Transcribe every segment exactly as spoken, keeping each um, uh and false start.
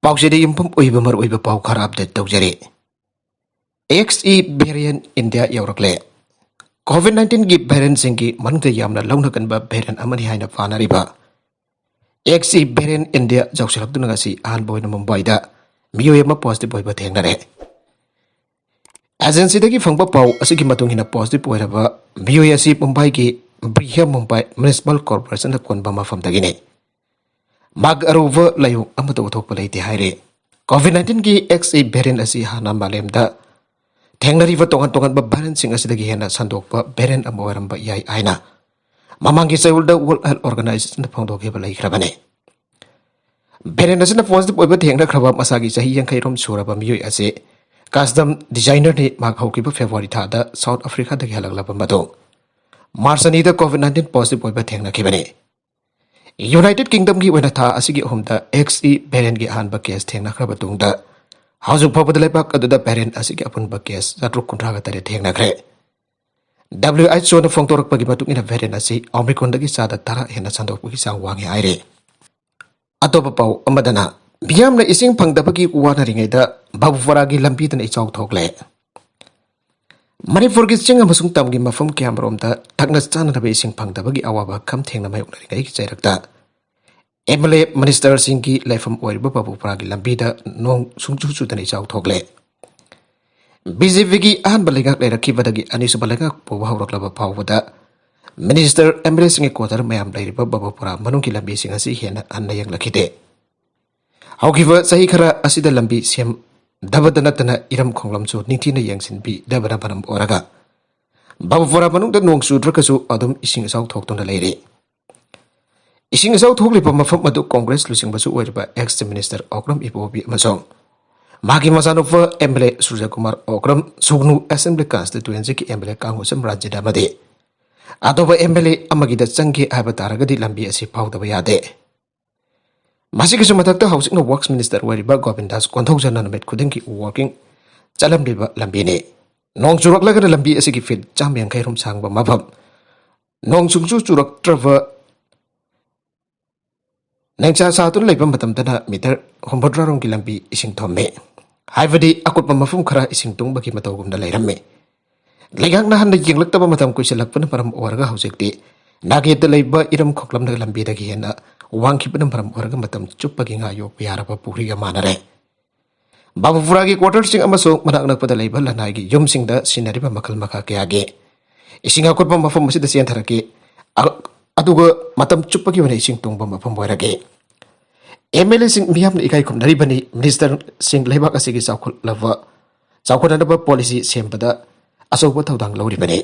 ꯄꯥꯎꯆꯦꯗ ꯌꯨꯝꯐꯝ ꯑꯣꯏꯕ ꯃꯔꯨꯑꯣꯏꯕ ꯄꯥꯎ ꯈꯔ ꯑꯞꯗꯦꯠ ꯇꯧꯖꯔꯤ꯫ X E ꯚꯦꯔꯤꯌꯟ India ꯌꯧꯔꯛꯂꯦ꯫ ꯀꯣꯚꯤꯗ ꯅꯥꯏꯟꯇꯤꯟꯒꯤ ꯚꯦꯔꯤꯌꯟꯁꯤꯡꯒꯤ ꯃꯅꯨꯡꯗ ꯌꯥꯝꯅ ꯂꯧꯅ ꯀꯟꯕ ꯚꯦꯔꯤꯌꯟ ꯑꯃꯅꯤ ꯍꯥꯏꯅ ꯄꯥꯅꯔꯤꯕ ꯑꯦꯛꯁ ꯏ ꯚꯦꯔꯤꯌꯟ ꯏꯟꯗꯤꯌꯥ ꯌꯧꯁꯤꯜꯂꯛꯇꯨꯅ ꯉꯁꯤ ꯑꯍꯥꯟꯕ ꯑꯣꯏꯅ ꯃꯨꯝꯕꯥꯏꯗ ꯃꯤꯑꯣꯏ ꯑꯃ ꯄꯣꯖꯤꯇꯤꯚ ꯑꯣꯏꯕ ꯊꯦꯡꯅꯔꯦ꯫ ꯑꯦꯖꯦꯟꯁꯤꯗꯒꯤ ꯐꯪꯕ ꯄꯥꯎ ꯑꯁꯤꯒꯤ ꯃꯇꯨꯡ ꯏꯟꯅ, ꯄꯣꯖꯤꯇꯤꯚ ꯑꯣꯏꯔꯕ ꯃꯤꯑꯣꯏ ꯑꯁꯤ ꯃꯨꯝꯕꯥꯏꯒꯤ ꯕ꯭ꯔꯤꯍꯦ ꯃꯨꯝꯕꯥꯏ ꯃ꯭ꯌꯨꯅꯤꯁꯤꯄꯥꯜ ꯀꯣꯔꯄꯣꯔꯦꯁꯟꯗ ꯀꯣꯟꯕ ꯃꯐꯝꯗꯒꯤꯅꯤ꯫ ꯃꯍꯥꯛ ꯑꯔꯨꯕ ꯂꯥꯏꯑꯣꯡ ꯑꯃꯠꯇ ꯎꯠꯊꯣꯛꯄ ꯂꯩꯇꯦ ꯍꯥꯏꯔꯤ꯫ ꯀꯣꯚꯤꯗ ꯅꯥꯏꯟꯇꯤꯟꯒꯤ ꯑꯦꯛꯁ ꯏ ꯚꯦꯔꯤꯌꯟ ꯑꯁꯤ ꯍꯥꯟꯅ ꯃꯥꯂꯦꯝꯗ ꯊꯦꯡꯅꯔꯤꯕ ꯇꯣꯉꯥꯟ ꯇꯣꯉꯥꯟꯕ ꯚꯦꯔꯤꯌꯟꯁꯤꯡ ꯑꯁꯤꯗꯒꯤ ꯍꯦꯟꯅ ꯁꯟꯗꯣꯛꯄ ꯚꯦꯔꯤꯌꯟ ꯑꯃ ꯑꯣꯏꯔꯝꯕ ꯌꯥꯏ ꯍꯥꯏꯅ ꯃꯃꯥꯡꯒꯤ ꯆꯌꯣꯜꯗ ꯋꯥꯔꯜꯗ ꯍꯦꯜꯊ ꯑꯣꯔꯒꯅꯥꯏꯖꯦꯁꯟꯗ ꯐꯣꯡꯗꯣꯛꯈꯤꯕ ꯂꯩꯈ꯭ꯔꯕꯅꯤ꯫ ꯚꯦꯔꯤꯌꯟ ꯑꯁꯤꯅ ꯄꯣꯖꯤꯇꯤꯚ ꯑꯣꯏꯕ ꯊꯦꯡꯅꯈ꯭ꯔꯕ ꯃꯁꯥꯒꯤ ꯆꯍꯤ ꯌꯥꯡꯈꯩ ꯔꯣꯝ ꯁꯨꯔꯕ ꯃꯤꯑꯣꯏ ꯑꯁꯤ ꯀꯁꯇꯝ ꯗꯤꯖꯥꯏꯅꯔꯅꯤ꯫ ꯃꯍꯥꯛ ꯍꯧꯈꯤꯕ ꯐꯦꯕ꯭ꯔꯨꯋꯥꯔꯤ ꯊꯥꯗ ꯁꯥꯎꯠ ꯑꯐ꯭ꯔꯤꯀꯥꯗꯒꯤ ꯍꯜꯂꯛꯂꯕ ꯃꯇꯨꯡ ꯃꯥꯔꯆ ꯑꯅꯤꯗ ꯀꯣꯚꯤꯗ ꯅꯥꯏꯟꯇꯤꯟ ꯄꯣꯖꯤꯇꯤꯚ ꯑꯣꯏꯕ ꯊꯦꯡꯅꯈꯤꯕꯅꯤ꯫ ꯌꯨꯅꯥꯏꯇꯦꯗ ꯀꯤꯡꯗꯝꯒꯤ ꯑꯣꯏꯅ ꯊꯥ ꯑꯁꯤꯒꯤ ꯑꯍꯨꯝꯗ ꯑꯦꯛꯁ ꯏ ꯚꯦꯔꯤꯌꯟꯒꯤ ꯑꯍꯥꯟꯕ ꯀꯦꯁ ꯊꯦꯡꯅꯈ꯭ꯔꯕ ꯇꯨꯡꯗ, ꯍꯧꯖꯤꯛ ꯐꯥꯎꯕꯗ ꯂꯩꯕꯥꯛ ꯑꯗꯨꯗ ꯚꯦꯔꯤꯌꯟ ꯑꯁꯤꯒꯤ ꯑꯄꯨꯟꯕ ꯀꯦꯁ ꯆꯥꯇ꯭ꯔꯨꯛ ꯀꯨꯟꯊ꯭ꯔꯥꯒ ꯇꯔꯦꯠ ꯊꯦꯡꯅꯈ꯭ꯔꯦ꯫ ꯗꯕ꯭ꯂꯤꯎ ꯑꯩꯆ ꯑꯣꯅ ꯐꯣꯡꯗꯣꯔꯛꯄꯒꯤ ꯃꯇꯨꯡ ꯏꯟꯅ, ꯚꯦꯔꯤꯌꯟ ꯑꯁꯤ ꯑꯣꯃꯤꯀ꯭ꯔꯣꯟꯗꯒꯤ ꯆꯥꯗ ꯇꯔꯥ ꯍꯦꯟꯅ ꯁꯟꯗꯣꯛꯄꯒꯤ ꯆꯥꯡ ꯋꯥꯡꯉꯤ ꯍꯥꯏꯔꯤ꯫ ꯑꯇꯣꯞꯄ ꯄꯥꯎ ꯑꯃꯗꯅ, ꯃꯤꯌꯥꯝꯅ ꯏꯁꯤꯡ ꯐꯪꯗꯕꯒꯤ ꯋꯥꯅꯔꯤꯉꯩꯗ ꯕꯥꯕꯨꯄꯨꯔꯥꯒꯤ ꯂꯝꯕꯤꯗꯅ ꯏꯆꯥꯎ ꯊꯣꯛꯂꯦ꯫ ꯃꯅꯤꯄꯨꯔꯒꯤ ꯆꯤꯡ ꯑꯃꯁꯨꯡ ꯇꯝꯒꯤ ꯃꯐꯝ ꯀꯌꯥꯃꯔꯣꯝꯗ ꯊꯛꯅ ꯆꯥꯅꯅꯕ ꯏꯁꯤꯡ ꯐꯪꯗꯕꯒꯤ ꯑꯋꯥꯕ ꯈꯝ ꯊꯦꯡꯅ ꯃꯥꯌꯣꯛꯅꯔꯤꯉꯩꯒꯤ ꯆꯩꯔꯛꯇ, ꯑꯦꯝ ꯑꯦꯜ ꯑꯦ ꯃꯤꯅꯤꯁꯇꯔꯁꯤꯡꯒꯤ ꯂꯩꯐꯝ ꯑꯣꯏꯔꯤꯕ ꯕꯥꯕꯨꯄꯨꯔꯥꯒꯤ ꯂꯝꯕꯤꯗ ꯅꯣꯡ ꯁꯨꯡꯆꯨ ꯆꯨꯗꯅ ꯏꯆꯥꯎ ꯊꯣꯛꯂꯦ꯫ ꯕꯤ ꯖꯦ ꯄꯤꯒꯤ ꯑꯍꯥꯟꯕ ꯂꯩꯉꯥꯛ ꯂꯩꯔꯛꯈꯤꯕꯗꯒꯤ ꯑꯅꯤꯁꯨꯕ ꯂꯩꯉꯥꯛ ꯄꯨꯕ ꯍꯧꯔꯛꯂꯕ ꯐꯥꯎꯕꯗ, ꯃꯤꯅꯤꯁꯇꯔ, ꯑꯦꯝ ꯑꯦꯜ ꯑꯦꯁꯤꯡꯒꯤ ꯀ꯭ꯋꯥꯇꯔ ꯃꯌꯥꯝ ꯂꯩꯔꯤꯕ ꯕꯥꯕꯨꯄꯨꯔꯥ ꯃꯅꯨꯡꯒꯤ ꯂꯝꯕꯤꯁꯤꯡ ꯑꯁꯤ ꯍꯦꯟꯅ ꯍꯟꯅ ꯌꯦꯡꯂꯛꯈꯤꯗꯦ꯫ ꯍꯧꯈꯤꯕ ꯆꯍꯤ ꯈꯔ ꯑꯁꯤꯗ ꯂꯝꯕꯤ ꯁꯦꯝꯗꯕꯗ ꯅꯠꯇꯅ ꯏꯔꯝ ꯈꯣꯡꯂꯝꯁꯨ ꯅꯤꯡꯊꯤꯅ ꯌꯦꯡꯁꯤꯟꯕꯤꯗꯕꯅ ꯃꯔꯝ ꯑꯣꯏꯔꯒ, ꯕꯥꯕꯨꯄꯨꯔꯥ ꯃꯅꯨꯡꯗ ꯅꯣꯡ ꯆꯨꯗ꯭ꯔꯒꯁꯨ ꯑꯗꯨꯝ ꯏꯁꯤꯡ ꯏꯆꯥꯎ ꯊꯣꯛꯇꯨꯅ ꯂꯩꯔꯤ꯫ ꯏꯁꯤꯡ ꯏꯆꯥꯎ ꯊꯣꯛꯂꯤꯕ ꯃꯐꯝ ꯑꯗꯨ ꯀꯣꯡꯒ꯭ꯔꯦꯁ ꯂꯨꯆꯤꯡꯕꯁꯨ ꯑꯣꯏꯔꯤꯕ ꯑꯦꯛꯁ ꯃꯤꯅꯤꯁꯇꯔ ꯑꯣꯀ꯭ꯔꯝ ꯏꯕꯣꯕꯤ ꯑꯃꯁꯨꯡ ꯃꯍꯥꯛꯀꯤ ꯃꯆꯥꯅꯨꯄꯥ M L A Surajkumar Okram, Sugnu assembly ꯀꯟꯁꯇꯤꯇ꯭ꯋꯦꯟꯁꯤꯒꯤ M L A Kangujam Ranjit ꯑꯃꯗꯤ ꯑꯇꯣꯞꯄ ꯑꯦꯝ ꯑꯦꯜ ꯑꯦ ꯑꯃꯒꯤꯗ ꯆꯪꯒꯦ ꯍꯥꯏꯕ ꯇꯥꯔꯒꯗꯤ ꯂꯝꯕꯤ ꯑꯁꯤ ꯐꯥꯎꯗꯕ ꯌꯥꯗꯦ꯫ ꯃꯁꯤꯒꯤꯁꯨ ꯃꯊꯛꯇ ꯍꯧꯖꯤꯛꯅ ꯋꯥꯔꯛꯁ ꯃꯤꯅꯤꯁꯇꯔ ꯑꯣꯏꯔꯤꯕ ꯒꯣꯕꯤꯟꯗꯥꯁ ꯀꯣꯟꯊꯧꯖꯝꯅ ꯅꯨꯃꯤꯠ ꯈꯨꯗꯤꯡꯒꯤ ꯋꯥꯀꯤꯡ ꯆꯠꯂꯝꯂꯤꯕ ꯂꯝꯕꯤꯅꯤ꯫ ꯅꯣꯡ ꯆꯨꯔꯛꯂꯒꯅ ꯂꯝꯕꯤ ꯑꯁꯤꯒꯤ ꯐꯤꯠ ꯆꯥꯝꯃ ꯌꯥꯡꯈꯩ ꯔꯣꯝ ꯁꯥꯡꯕ ꯃꯐꯝ, ꯅꯣꯡ ꯁꯨꯡꯆꯨ ꯆꯨꯔꯛꯇ꯭ꯔꯕ ꯅꯦꯡꯆꯥ ꯁꯥꯗꯨꯅ ꯂꯩꯕ ꯃꯇꯝꯗꯅ ꯃꯤꯇꯔ ꯍꯨꯝꯐꯨꯇꯔꯥ ꯔꯣꯝꯒꯤ ꯂꯝꯕꯤ ꯏꯁꯤꯡ ꯊꯨꯝꯃꯤ꯫ ꯍꯥꯏꯕꯗꯤ ꯑꯀꯨꯠꯄ ꯃꯐꯝ ꯈꯔ ꯏꯁꯤꯡ ꯇꯨꯡꯕꯒꯤ ꯃꯇꯧꯒꯨꯝꯅ ꯂꯩꯔꯝꯃꯤ꯫ ꯂꯩꯉꯥꯛꯅ ꯍꯟꯅ ꯌꯦꯡꯂꯛꯇꯕ ꯃꯇꯝ ꯀꯨꯏꯁꯤꯜꯂꯛꯄꯅ ꯃꯔꯝ ꯑꯣꯏꯔꯒ ꯍꯧꯖꯤꯛꯇꯤ ꯅꯥꯒꯦꯠꯇ ꯂꯩꯕ ꯏꯔꯝ ꯈꯣꯛꯂꯝꯅ ꯂꯝꯕꯤꯗꯒꯤ ꯍꯦꯟꯅ ꯋꯥꯡꯈꯤꯕꯅ ꯃꯔꯝ ꯑꯣꯏꯔꯒ ꯃꯇꯝ ꯆꯨꯞꯄꯒꯤ ꯉꯥ ꯌꯣꯛꯄ ꯌꯥꯔꯕ ꯄꯨꯈ꯭ꯔꯤꯒ ꯃꯥꯟꯅꯔꯦ꯫ ꯕꯥꯕꯨꯄꯨꯔꯥꯒꯤ ꯀ꯭ꯋꯥꯇꯔꯁꯤꯡ ꯑꯃꯁꯨꯡ ꯃꯅꯥꯛ ꯅꯛꯄꯗ ꯂꯩꯕ ꯂꯅꯥꯏꯒꯤ ꯌꯨꯝꯁꯤꯡꯗ ꯁꯤꯖꯤꯟꯅꯔꯤꯕ ꯃꯈꯜ ꯃꯈꯥ ꯀꯌꯥꯒꯤ ꯏꯁꯤꯡ ꯑꯀꯨꯠꯄ ꯃꯐꯝ ꯑꯁꯤꯗ ꯆꯦꯟꯊꯔꯛꯈꯤ꯫ ꯑ-, ꯑꯗꯨꯒ ꯃꯇꯝ ꯆꯨꯞꯄꯒꯤ ꯑꯣꯏꯅ ꯏꯁꯤꯡ ꯇꯨꯡꯕ ꯃꯐꯝ ꯑꯣꯏꯔꯒꯦ꯫ ꯑꯦꯝ ꯑꯦꯜ ꯑꯦꯁꯤꯡ ꯃꯤꯌꯥꯝꯅ ꯏꯀꯥꯏ ꯈꯨꯝꯅꯔꯤꯕꯅꯤ꯫ ꯃꯤꯅꯤꯁꯇꯔꯁꯤꯡ ꯂꯩꯕꯥꯛ ꯑꯁꯤꯒꯤ ꯆꯥꯎꯈꯠꯂꯕ, ꯆꯥꯎꯈꯠꯅꯅꯕ ꯄꯣꯂꯤꯁꯤ ꯁꯦꯝꯕꯗ ꯑꯆꯧꯕ ꯊꯧꯗꯥꯡ ꯂꯧꯔꯤꯕꯅꯤ꯫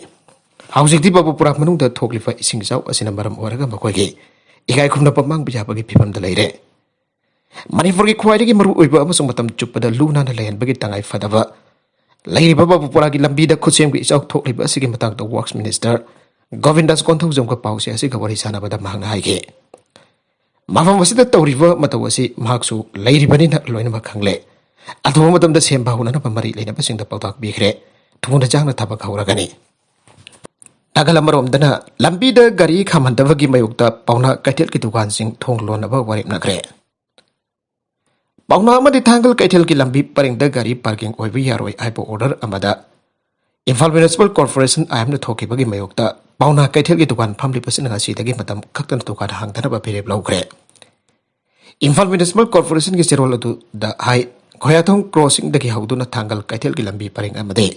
ꯍꯧꯖꯤꯛꯇꯤ ꯕꯥꯕꯨꯄꯨꯔꯥ ꯃꯅꯨꯡꯗ ꯊꯣꯛꯂꯤꯕ ꯏꯁꯤꯡ ꯏꯆꯥꯎ ꯑꯁꯤꯅ ꯃꯔꯝ ꯑꯣꯏꯔꯒ ꯃꯈꯣꯏꯒꯤ ꯏꯀꯥꯏ ꯈꯨꯝꯅꯕ ꯃꯥꯡꯕ ꯌꯥꯕꯒꯤ ꯐꯤꯕꯝꯗ ꯂꯩꯔꯦ꯫ ꯃꯅꯤꯄꯨꯔꯒꯤ ꯈ꯭ꯋꯥꯏꯗꯒꯤ ꯃꯔꯨꯑꯣꯏꯕ ꯑꯃꯁꯨꯡ ꯃꯇꯝ ꯆꯨꯞꯄꯗ ꯂꯨ ꯅꯥꯟꯅ ꯂꯩꯍꯟꯕꯒꯤ ꯇꯉꯥꯏ ꯐꯗꯕ ꯂꯩꯔꯤꯕ ꯕꯥꯕꯨꯄꯨꯔꯥꯒꯤ ꯂꯝꯕꯤꯗ ꯈꯨꯠꯁꯦꯝꯒꯤ ꯏꯆꯥꯎ ꯊꯣꯛꯂꯤꯕ ꯑꯁꯤꯒꯤ ꯃꯇꯥꯡꯗ ꯋꯥꯔꯛꯁ ꯃꯤꯅꯤꯁꯇꯔ ꯒꯣꯕꯤꯟꯗꯥꯁ ꯀꯣꯟꯊꯧꯖꯝꯒ ꯄꯥꯎꯆꯦ ꯑꯁꯤꯒ ꯋꯥꯔꯤ ꯁꯥꯟꯅꯕꯗ ꯃꯍꯥꯛꯅ ꯍꯥꯏꯈꯤ, ꯃꯐꯝ ꯑꯁꯤꯗ ꯇꯧꯔꯤꯕ ꯃꯇꯧ ꯑꯁꯤ ꯃꯍꯥꯛꯁꯨ ꯂꯩꯔꯤꯕꯅꯤꯅ ꯂꯣꯏꯅꯃꯛ ꯈꯪꯂꯦ꯫ ꯑꯊꯨꯕ ꯃꯇꯝꯗ ꯁꯦꯝꯕ ꯍꯧꯅꯅꯕ ꯃꯔꯤ ꯂꯩꯅꯕꯁꯤꯡꯗ ꯄꯥꯎꯇꯥꯛ ꯄꯤꯈ꯭ꯔꯦ꯫ ꯊꯨꯅ ꯆꯥꯡꯅ ꯊꯕꯛ ꯍꯧꯔꯒꯅꯤ꯫ ꯅꯥꯀꯜ ꯑꯃꯔꯣꯝꯗꯅ ꯂꯝꯕꯤꯗ ꯒꯥꯔꯤ ꯈꯥꯝꯍꯟꯗꯕꯒꯤ ꯃꯥꯌꯣꯛꯇ ꯄꯥꯎꯅꯥ ꯀꯩꯊꯦꯜꯒꯤ ꯗꯨꯀꯥꯟꯁꯤꯡ ꯊꯣꯡ ꯂꯣꯟꯅꯕ ꯋꯥꯔꯦꯞꯅꯈ꯭ꯔꯦ꯫ ꯄꯥꯎꯅꯥ ꯑꯃꯗꯤ ꯊꯥꯡꯒꯜ ꯀꯩꯊꯦꯜꯒꯤ ꯂꯝꯕꯤ ꯄꯔꯦꯡꯗ ꯒꯥꯔꯤ ꯄꯥꯔꯀꯤꯡ ꯑꯣꯏꯕ ꯌꯥꯔꯣꯏ ꯍꯥꯏꯕ ꯑꯣꯔꯗꯔ ꯑꯃꯗ ꯏꯝꯐꯥꯜ ꯃ꯭ꯌꯨꯅꯤꯁꯤꯄꯥꯜ ꯀꯣꯔꯄꯣꯔꯦꯁꯟ, ꯑꯥꯏ ꯑꯦꯝꯅ ꯊꯣꯛꯈꯤꯕꯒꯤ ꯃꯥꯌꯣꯛꯇ ꯄꯥꯎꯅꯥ ꯀꯩꯊꯦꯜꯒꯤ ꯗꯨꯀꯥꯟ ꯐꯝꯂꯤꯕꯁꯤꯅ ꯉꯁꯤꯗꯒꯤ ꯃꯇꯝ ꯈꯛꯇꯅ ꯗꯨꯀꯥꯟ ꯍꯥꯡꯗꯅꯕ ꯐꯤꯔꯦꯞ ꯂꯧꯈ꯭ꯔꯦ꯫ ꯏꯝꯐꯥꯜ ꯃ꯭ꯌꯨꯅꯤꯁꯤꯄꯥꯜ ꯀꯣꯔꯄꯣꯔꯦꯁꯟꯒꯤ ꯆꯦꯔꯣꯜ ꯑꯗꯨꯗ ꯍꯥꯏ, ꯈꯣꯌꯥꯊꯣꯡ ꯀ꯭ꯔꯣꯁꯤꯡꯗꯒꯤ ꯍꯧꯗꯨꯅ ꯊꯥꯡꯒꯜ ꯀꯩꯊꯦꯜꯒꯤ ꯂꯝꯕꯤ ꯄꯔꯦꯡ ꯑꯃꯗꯤ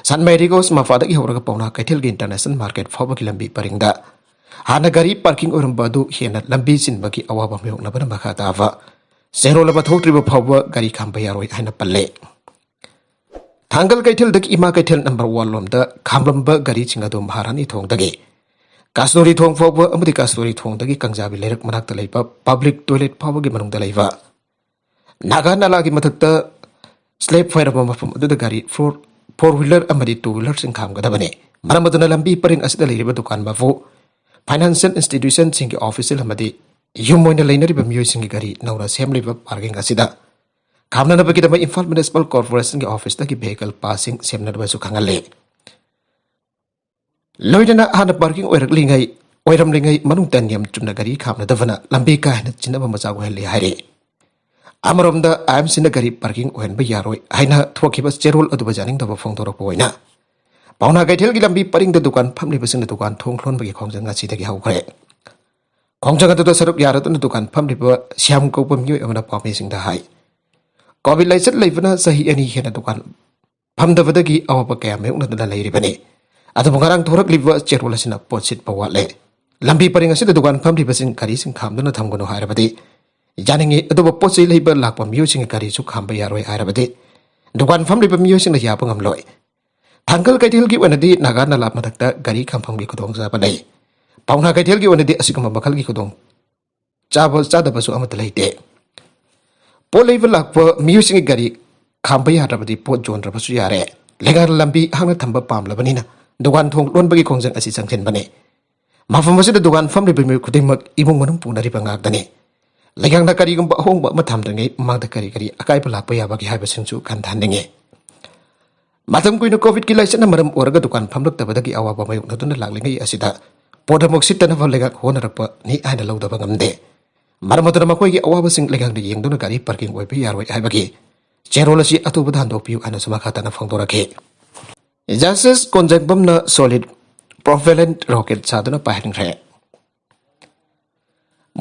ꯁꯟꯃꯩ ꯔꯤꯒꯣꯁ ꯃꯄꯥꯗꯒꯤ ꯍꯧꯔꯒ ꯄꯥꯎꯅꯥ ꯀꯩꯊꯦꯜꯒꯤ ꯏꯟꯇꯔꯅꯦꯁꯅꯦꯜ ꯃꯥꯔꯀꯦꯠ ꯐꯥꯎꯕꯒꯤ ꯂꯝꯕꯤ ꯄꯔꯤꯡꯗ ꯍꯥꯟꯅ ꯒꯥꯔꯤ ꯄꯥꯔꯀꯤꯡ ꯑꯣꯏꯔꯝꯕ ꯑꯗꯨ ꯍꯦꯟꯅ ꯂꯝꯕꯤ ꯆꯤꯟꯕꯒꯤ ꯑꯋꯥꯕ ꯃꯥꯌꯣꯛꯅꯕꯅ ꯃꯈꯥ ꯇꯥꯕ ꯆꯦꯔꯣꯜ ꯑꯃ ꯊꯣꯛꯇ꯭ꯔꯤꯕ ꯐꯥꯎꯕ ꯒꯥꯔꯤ ꯈꯥꯝꯕ ꯌꯥꯔꯣꯏ ꯍꯥꯏꯅ ꯄꯜꯂꯦ꯫ ꯊꯥꯡꯒꯜ ꯀꯩꯊꯦꯜꯗꯒꯤ ꯏꯃꯥ ꯀꯩꯊꯦꯜ ꯅꯝꯕꯔ ꯋꯥꯟ ꯂꯣꯝꯗ ꯈꯥꯝꯂꯝꯕ ꯒꯥꯔꯤꯁꯤꯡ ꯑꯗꯨ ꯃꯍꯥꯔꯥꯅꯤ ꯊꯣꯡꯗꯒꯤ ꯀꯥꯁꯇꯣꯔꯤ ꯊꯣꯡ ꯐꯥꯎꯕ ꯑꯃꯗꯤ ꯀꯥꯁꯇꯣꯔꯤ ꯊꯣꯡꯗꯒꯤ ꯀꯥꯡꯖꯥꯕꯤ ꯂꯩꯔꯛ ꯃꯅꯥꯛꯇ ꯂꯩꯕ ꯄꯕ꯭ꯂꯤꯛ ꯇꯣꯏꯂꯦꯠ ꯐꯥꯎꯕꯒꯤ ꯃꯅꯨꯡꯗ ꯂꯩꯕ ꯅꯥꯒꯥ ꯅꯥꯂꯥꯒꯤ ꯃꯊꯛꯇ ꯁ꯭ꯂꯦꯕ ꯐꯣꯏꯔꯕ ꯃꯐꯝ ꯑꯗꯨꯗ ꯒꯥꯔꯤ ꯐꯣꯔ, ꯐꯣꯔ ꯋꯤꯂꯔ ꯑꯃꯗꯤ ꯇꯨ ꯋꯤꯂꯔꯁꯤꯡ ꯈꯥꯝꯒꯗꯕꯅꯤ꯫ ꯃꯔꯝ ꯑꯗꯨꯅ ꯂꯝꯕꯤ ꯄꯔꯤꯡ ꯑꯁꯤꯗ ꯂꯩꯔꯤꯕ ꯗꯨꯀꯥꯟ ꯃꯄꯨ, ꯐꯥꯏꯅꯥꯟꯁꯤꯌꯦꯜ ꯏꯟꯁꯇꯤꯇ꯭ꯌꯨꯁꯟꯁꯤꯡꯒꯤ ꯑꯣꯐꯤꯁꯤꯌꯦꯜ ꯑꯃꯗꯤ ꯌꯨꯝ ꯑꯣꯏꯅ ꯂꯩꯅꯔꯤꯕ ꯃꯤꯑꯣꯏꯁꯤꯡꯒꯤ ꯒꯥꯔꯤ ꯅꯧꯅ ꯁꯦꯝꯂꯤꯕ ꯄꯥꯔꯀꯤꯡ ꯑꯁꯤꯗ ꯈꯥꯝꯅꯅꯕꯒꯤꯗꯃꯛ ꯏꯝꯐꯥꯜ ꯃ꯭ꯌꯨꯅꯤꯁꯤꯄꯥꯜ ꯀꯣꯔꯄꯣꯔꯦꯁꯟꯒꯤ ꯑꯣꯐꯤꯁꯇꯒꯤ ꯚꯦꯍꯤꯀꯜ ꯄꯥꯁꯁꯤꯡ ꯁꯦꯝꯅꯅꯕꯁꯨ ꯈꯪꯍꯜꯂꯤ꯫ ꯂꯣꯏꯅꯅ ꯍꯥꯟꯅ ꯄꯥꯔꯀꯤꯡ ꯑꯣꯏꯔꯛꯂꯤꯉꯩ ꯑꯣꯏꯔꯝꯂꯤꯉꯩ ꯃꯅꯨꯡꯗ ꯅꯤꯌꯝ ꯆꯨꯝꯅ ꯒꯥꯔꯤ ꯈꯥꯝꯅꯗꯕꯅ ꯂꯝꯕꯤ ꯀꯥ ꯍꯦꯟꯅ ꯆꯤꯟꯅꯕ ꯃꯆꯥꯛ ꯑꯣꯏꯍꯜꯂꯤ ꯍꯥꯏꯔꯤ꯫ ꯑꯃꯔꯣꯝꯗ ꯑꯥꯏ ꯑꯦꯝ ꯁꯤꯅ ꯒꯥꯔꯤ ꯄꯥꯔꯀꯤꯡ ꯑꯣꯏꯍꯟꯕ ꯌꯥꯔꯣꯏ ꯍꯥꯏꯅ ꯊꯣꯛꯈꯤꯕ ꯆꯦꯔꯣꯜ ꯑꯗꯨꯕꯨ ꯌꯥꯅꯤꯡꯗꯕ ꯐꯣꯡꯗꯣꯔꯛꯄ ꯑꯣꯏꯅ ꯄꯥꯎꯅꯥ ꯀꯩꯊꯦꯜꯒꯤ ꯂꯝꯕꯤ ꯄꯔꯤꯡꯗ ꯗꯨꯀꯥꯟ ꯐꯝꯂꯤꯕꯁꯤꯡꯅ ꯗꯨꯀꯥꯟ ꯊꯣꯡ ꯂꯣꯟꯕꯒꯤ ꯈꯣꯡꯖꯪ ꯉꯁꯤꯗꯒꯤ ꯍꯧꯈ꯭ꯔꯦ꯫ ꯈꯣꯡꯖꯪ ꯑꯗꯨꯗ ꯁꯔꯨꯛ ꯌꯥꯔꯗꯨꯅ ꯗꯨꯀꯥꯟ ꯐꯝꯂꯤꯕ ꯁ꯭ꯌꯥꯝ ꯀꯧꯕ ꯃꯤꯑꯣꯏ ꯑꯃꯅ ꯄꯥꯎꯃꯤꯁꯤꯡꯗ ꯍꯥꯏ, ꯀꯣꯚꯤꯗ ꯂꯥꯏꯆꯠ ꯂꯩꯕꯅ ꯆꯍꯤ ꯑꯅꯤ ꯍꯦꯟꯅ ꯗꯨꯀꯥꯟ ꯐꯝꯗꯕꯗꯒꯤ ꯑꯋꯥꯕ ꯀꯌꯥ ꯃꯥꯌꯣꯛꯅꯗꯨꯅ ꯂꯩꯔꯤꯕꯅꯤ꯫ ꯑꯗꯨꯕꯨ ꯉꯔꯥꯡ ꯊꯣꯔꯛꯂꯤꯕ ꯆꯦꯔꯣꯜ ꯑꯁꯤꯅ ꯄꯣꯠ ꯁꯤꯠꯄ ꯋꯥꯠꯂꯦ꯫ ꯂꯝꯕꯤ ꯄꯔꯤꯡ ꯑꯁꯤꯗ ꯗꯨꯀꯥꯟ ꯐꯝꯂꯤꯕꯁꯤꯡ ꯒꯥꯔꯤꯁꯤꯡ ꯈꯥꯝꯗꯨꯅ ꯊꯝꯒꯅꯨ ꯍꯥꯏꯔꯕꯗꯤ ꯌꯥꯅꯤꯡꯏ, ꯑꯗꯨꯕꯨ ꯄꯣꯠ ꯆꯩ ꯂꯩꯕ ꯂꯥꯛꯄ ꯃꯤꯑꯣꯏꯁꯤꯡꯒꯤ ꯒꯥꯔꯤꯁꯨ ꯈꯥꯝꯕ ꯌꯥꯔꯣꯏ ꯍꯥꯏꯔꯕꯗꯤ ꯗꯨꯀꯥꯟ ꯐꯝꯂꯤꯕ ꯃꯤꯑꯣꯏꯁꯤꯡꯅ ꯌꯥꯕ ꯉꯝꯂꯣꯏ꯫ ꯊꯥꯡꯒꯜ ꯀꯩꯊꯦꯜꯒꯤ ꯑꯣꯏꯅꯗꯤ ꯅꯥꯒꯥ ꯅꯂꯥ ꯃꯊꯛꯇ ꯒꯥꯔꯤ ꯈꯥꯝꯐꯝꯒꯤ ꯈꯨꯗꯣꯡꯆꯥꯕ ꯂꯩ꯫ ꯄꯥꯎꯅꯥ ꯀꯩꯊꯦꯜꯒꯤ ꯑꯣꯏꯅꯗꯤ ꯑꯁꯤꯒꯨꯝꯕ ꯃꯈꯜꯒꯤ ꯈꯨꯗꯣꯡ ꯆꯥꯕ ꯆꯥꯗꯕꯁꯨ ꯑꯃꯠꯇ ꯂꯩꯇꯦ꯫ ꯄꯣꯠ ꯂꯩꯕ ꯂꯥꯛꯄ ꯃꯤꯑꯣꯏꯁꯤꯡꯒꯤ ꯒꯥꯔꯤ ꯈꯥꯝꯕ ꯌꯥꯗ꯭ꯔꯕꯗꯤ ꯄꯣꯠ ꯌꯣꯟꯗ꯭ꯔꯕꯁꯨ ꯌꯥꯔꯦ꯫ ꯂꯩꯉꯥꯛꯅ ꯂꯝꯕꯤ ꯍꯥꯡꯅ ꯊꯝꯕ ꯄꯥꯝꯂꯕꯅꯤꯅ ꯗꯨꯀꯥꯟ ꯊꯣꯡ ꯂꯣꯟꯕꯒꯤ ꯈꯣꯡꯖꯪ ꯑꯁꯤ ꯆꯪꯁꯤꯟꯕꯅꯤ꯫ ꯃꯐꯝ ꯑꯁꯤꯗ ꯗꯨꯀꯥꯟ ꯐꯝꯂꯤꯕ ꯃꯤꯑꯣꯏ ꯈꯨꯗꯤꯡꯃꯛ ꯏꯃꯨꯡ ꯃꯅꯨꯡ ꯄꯨꯅꯔꯤꯕ ꯉꯥꯛꯇꯅꯤ꯫ ꯂꯩꯉꯥꯛꯅ ꯀꯔꯤꯒꯨꯝꯕ ꯑꯍꯣꯡꯕ ꯑꯃ ꯊꯝꯗ꯭ꯔꯤꯉꯩ ꯃꯃꯥꯡꯗ ꯀꯔꯤ ꯀꯔꯤ ꯑꯀꯥꯏꯕ ꯂꯥꯛꯄ ꯌꯥꯕꯒꯦ ꯍꯥꯏꯕꯁꯤꯡꯁꯨ ꯈꯟꯊꯍꯟꯅꯤꯡꯉꯤ꯫ ꯃꯇꯝ ꯀꯨꯏꯅ ꯀꯣꯚꯤꯗꯀꯤ ꯂꯥꯏꯆꯠꯅ ꯃꯔꯝ ꯑꯣꯏꯔꯒ ꯗꯨꯀꯥꯟ ꯐꯝꯂꯛꯇꯕꯗꯒꯤ ꯑꯋꯥꯕ ꯃꯥꯌꯣꯛꯅꯗꯨꯅ ꯂꯥꯛꯂꯤꯉꯩ ꯑꯁꯤꯗ ꯄꯣꯠ ꯑꯃꯨꯛ ꯁꯤꯠꯇꯅꯕ ꯂꯩꯉꯥꯛ ꯍꯣꯠꯅꯔꯛꯄꯅꯤ ꯍꯥꯏꯅ ꯂꯧꯗꯕ ꯉꯝꯗꯦ꯫ ꯃꯔꯝ ꯑꯗꯨꯅ ꯃꯈꯣꯏꯒꯤ ꯑꯋꯥꯕꯁꯤꯡ ꯂꯩꯉꯥꯛꯅ ꯌꯦꯡꯗꯨꯅ ꯒꯥꯔꯤ ꯄꯥꯔꯀꯤꯡ ꯑꯣꯏꯕ ꯌꯥꯔꯣꯏ ꯍꯥꯏꯕꯒꯤ ꯆꯦꯔꯣꯜ ꯑꯁꯤ ꯑꯊꯨꯕꯗ ꯍꯟꯗꯣꯛꯄꯤꯌꯨ ꯍꯥꯏꯅꯁꯨ ꯃꯈꯥ ꯇꯥꯅ ꯐꯣꯡꯗꯣꯔꯛꯈꯤ꯫ ꯖꯁꯇꯤꯁ ꯀꯣꯟꯖꯦꯡꯕꯝꯅ solid propellant rocket ꯁꯥꯗꯨꯅ ꯄꯥꯏꯍꯟꯈ꯭ꯔꯦ꯫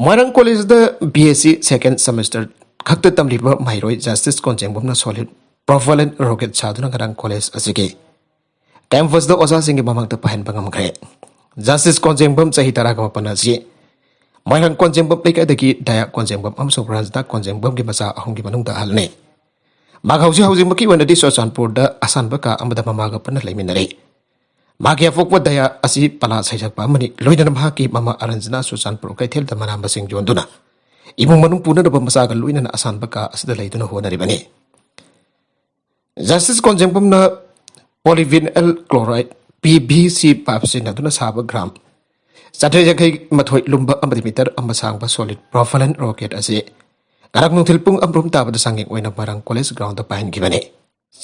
ꯃꯣꯏꯔꯥꯡ ꯀꯣꯂꯦꯖꯇ B S C second semester ꯈꯛꯇ ꯇꯝꯂꯤꯕ ꯃꯍꯩꯔꯣꯏ ꯖꯁꯇꯤꯁ ꯀꯣꯟꯖꯦꯡꯕꯝꯅ solid propellant rocket ꯁꯥꯗꯨꯅ ꯉꯔꯥꯡ ꯀꯣꯂꯦꯖ ꯑꯁꯤꯒꯤ ꯀꯦꯝꯄꯁꯇ ꯑꯣꯖꯥꯁꯤꯡꯒꯤ ꯃꯃꯥꯡꯗ ꯄꯥꯏꯍꯟꯕ ꯉꯝꯈ꯭ꯔꯦ꯫ ꯖꯁꯇꯤꯁ ꯀꯣꯟꯖꯦꯡꯕꯝ ꯆꯍꯤ ꯇꯔꯥꯒ ꯃꯥꯄꯟ ꯑꯁꯤ ꯃꯣꯏꯔꯥꯡ ꯀꯣꯟꯖꯦꯡꯕꯝ ꯂꯩꯀꯥꯏꯗꯒꯤ ꯗꯌꯥ ꯀꯣꯟꯖꯦꯡꯕꯝ ꯑꯃꯁꯨꯡ ꯔꯟꯖꯅꯥ ꯀꯣꯟꯖꯦꯡꯕꯝꯒꯤ ꯃꯆꯥ ꯑꯍꯨꯝꯒꯤ ꯃꯅꯨꯡꯗ ꯑꯍꯜꯅꯤ꯫ ꯃꯍꯥꯛ ꯍꯧꯖꯤꯛ ꯍꯧꯖꯤꯛꯃꯛꯀꯤ ꯑꯣꯏꯅꯗꯤ ꯆꯨꯔꯆꯥꯟꯄꯨꯔꯗ ꯑꯁꯥꯟꯕ ꯀꯥ ꯑꯃꯗ ꯃꯃꯥꯒ ꯄꯨꯟꯅ ꯂꯩꯃꯤꯟꯅꯔꯤ꯫ ꯃꯍꯥꯛꯀꯤ ꯑꯄꯣꯛꯄ ꯗꯌꯥ ꯑꯁꯤ ꯄꯂꯥ ꯁꯩꯁꯛꯄ ꯑꯃꯅꯤ, ꯂꯣꯏꯅꯅ ꯃꯍꯥꯛꯀꯤ ꯃꯃꯥ ꯑꯔꯟꯖꯅꯥ ꯆꯨꯔꯆꯥꯟꯄꯨꯔ ꯀꯩꯊꯦꯜꯗ ꯃꯅꯥ ꯃꯁꯤꯡ ꯌꯣꯟꯗꯨꯅ ꯏꯃꯨꯡ ꯃꯅꯨꯡ ꯄꯨꯅꯅꯕ ꯃꯆꯥꯒ ꯂꯣꯏꯅꯅ ꯑꯁꯥꯟꯕ ꯀꯥ ꯑꯁꯤꯗ ꯂꯩꯗꯨꯅ ꯍꯣꯠꯅꯔꯤꯕꯅꯤ꯫ ꯖꯁꯇꯤꯁ ꯀꯣꯟꯖꯦꯡꯕꯝꯅ polyvinyl chloride, P V C pipe ꯁꯤꯖꯤꯟꯅꯗꯨꯅ ꯁꯥꯕ ꯒ꯭ꯔꯥꯝ ꯆꯥꯇ꯭ꯔꯦꯠ ꯌꯥꯡꯈꯩ ꯃꯥꯊꯣꯏ ꯂꯨꯝꯕ ꯑꯃꯗꯤ ꯃꯤꯇꯔ ꯑꯃ ꯁꯥꯡꯕ solid propellant rocket ꯑꯁꯤ ꯉꯔꯥꯡ ꯅꯨꯡꯊꯤꯜ ꯄꯨꯡ ꯑꯃꯔꯣꯝ ꯇꯥꯕꯗ ꯆꯥꯡꯌꯦꯡ ꯑꯣꯏꯅ ꯃꯣꯏꯔꯥꯡ ꯀꯣꯂꯦꯖ ꯒ꯭ꯔꯥꯎꯟꯗ ꯄꯥꯏꯍꯟꯈꯤꯕꯅꯤ꯫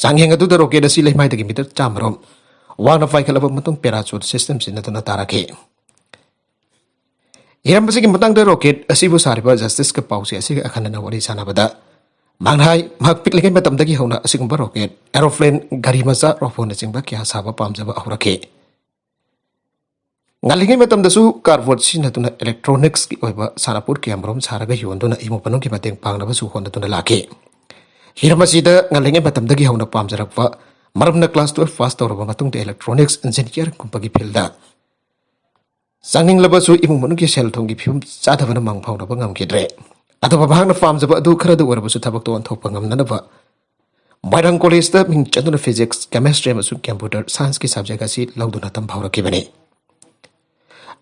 ꯆꯥꯡꯌꯦꯡ ꯑꯗꯨꯗ ꯔꯣꯀꯦꯠ ꯑꯁꯤ ꯂꯩꯃꯥꯏꯗꯒꯤ ꯃꯤꯇꯔ ꯆꯥꯝꯃꯔꯣꯝ ꯋꯥꯡꯅ ꯄꯥꯏꯈꯠꯂꯕ ꯃꯇꯨꯡ ꯄꯦꯔꯥꯆꯨꯠ ꯁꯤꯁꯇꯦꯝ ꯁꯤꯖꯤꯟꯅꯗꯨꯅ ꯇꯥꯔꯛꯈꯤ꯫ ꯍꯤꯔꯝ ꯑꯁꯤꯒꯤ ꯃꯇꯥꯡꯗ ꯔꯣꯀꯦꯠ ꯑꯁꯤꯕꯨ ꯁꯥꯔꯤꯕ ꯖꯁꯇꯤꯁꯀ ꯄꯥꯎꯆꯦ ꯑꯁꯤꯒ ꯑꯈꯟꯅꯅ ꯋꯥꯔꯤ ꯁꯥꯟꯅꯕꯗ, ꯃꯍꯥꯛꯅ ꯍꯥꯏ, ꯃꯍꯥꯛ ꯄꯤꯛꯂꯤꯉꯩ ꯃꯇꯝꯗꯒꯤ ꯍꯧꯅ ꯑꯁꯤꯒꯨꯝꯕ ꯔꯣꯀꯦꯠ, ꯑꯦꯔꯣꯄ꯭ꯂꯦꯟ, ꯒꯥꯔꯤ ꯃꯆꯥ, ꯔꯣꯕꯣꯠꯅꯆꯤꯡꯕ ꯀꯌꯥ ꯁꯥꯕ ꯄꯥꯝꯖꯕ ꯍꯧꯔꯛꯈꯤ꯫ ꯉꯜꯂꯤꯉꯩ ꯃꯇꯝꯗꯁꯨ ꯀꯥꯔꯕꯣꯔꯗ ꯁꯤꯖꯤꯟꯅꯗꯨꯅ ꯏꯂꯦꯛꯇ꯭ꯔꯣꯅꯤꯛꯁꯀꯤ ꯑꯣꯏꯕ ꯁꯥꯟꯅꯄꯣꯠ ꯀꯌꯥꯃꯔꯨꯝ ꯁꯥꯔꯒ ꯌꯣꯟꯗꯨꯅ ꯏꯃꯨꯡ ꯃꯅꯨꯡꯒꯤ ꯃꯇꯦꯡ ꯄꯥꯡꯅꯕꯁꯨ ꯍꯣꯠꯅꯗꯨꯅ ꯂꯥꯛꯈꯤ꯫ ꯍꯤꯔꯝ ꯑꯁꯤꯗ ꯉꯜꯂꯤꯉꯩ ꯃꯇꯝꯗꯒꯤ ꯍꯧꯅ ꯄꯥꯝꯖꯔꯛꯄ ꯃꯔꯝꯅ class twelve pass ꯇꯧꯔꯕ ꯃꯇꯨꯡꯗ electronics engineeringꯒꯨꯝꯕꯒꯤ fieldꯗ ꯆꯪꯅꯤꯡꯂꯕꯁꯨ ꯏꯃꯨꯡ ꯃꯅꯨꯡꯒꯤ ꯁꯦꯜ ꯊꯨꯝꯒꯤ ꯐꯤꯕꯝ ꯆꯥꯗꯕꯅ ꯃꯪ ꯐꯥꯎꯅꯕ ꯉꯝꯈꯤꯗ꯭ꯔꯦ꯫ ꯑꯗꯨꯕꯨ ꯃꯍꯥꯛꯅ ꯄꯥꯝꯖꯕ ꯑꯗꯨ ꯈꯔꯗ ꯑꯣꯏꯔꯕꯁꯨ ꯊꯕꯛꯇꯣ ꯑꯣꯟꯊꯣꯛꯄ ꯉꯝꯅꯅꯕ ꯃꯣꯏꯔꯥꯡ ꯀꯣꯂꯦꯖꯇ ꯃꯤꯡ ꯆꯟꯗꯨꯅ physics, chemistry ꯑꯃꯁꯨꯡ computer scienceꯀꯤ subject ꯑꯁꯤ ꯂꯧꯗꯨꯅ ꯇꯝꯕ ꯍꯧꯔꯛꯈꯤꯕꯅꯤ꯫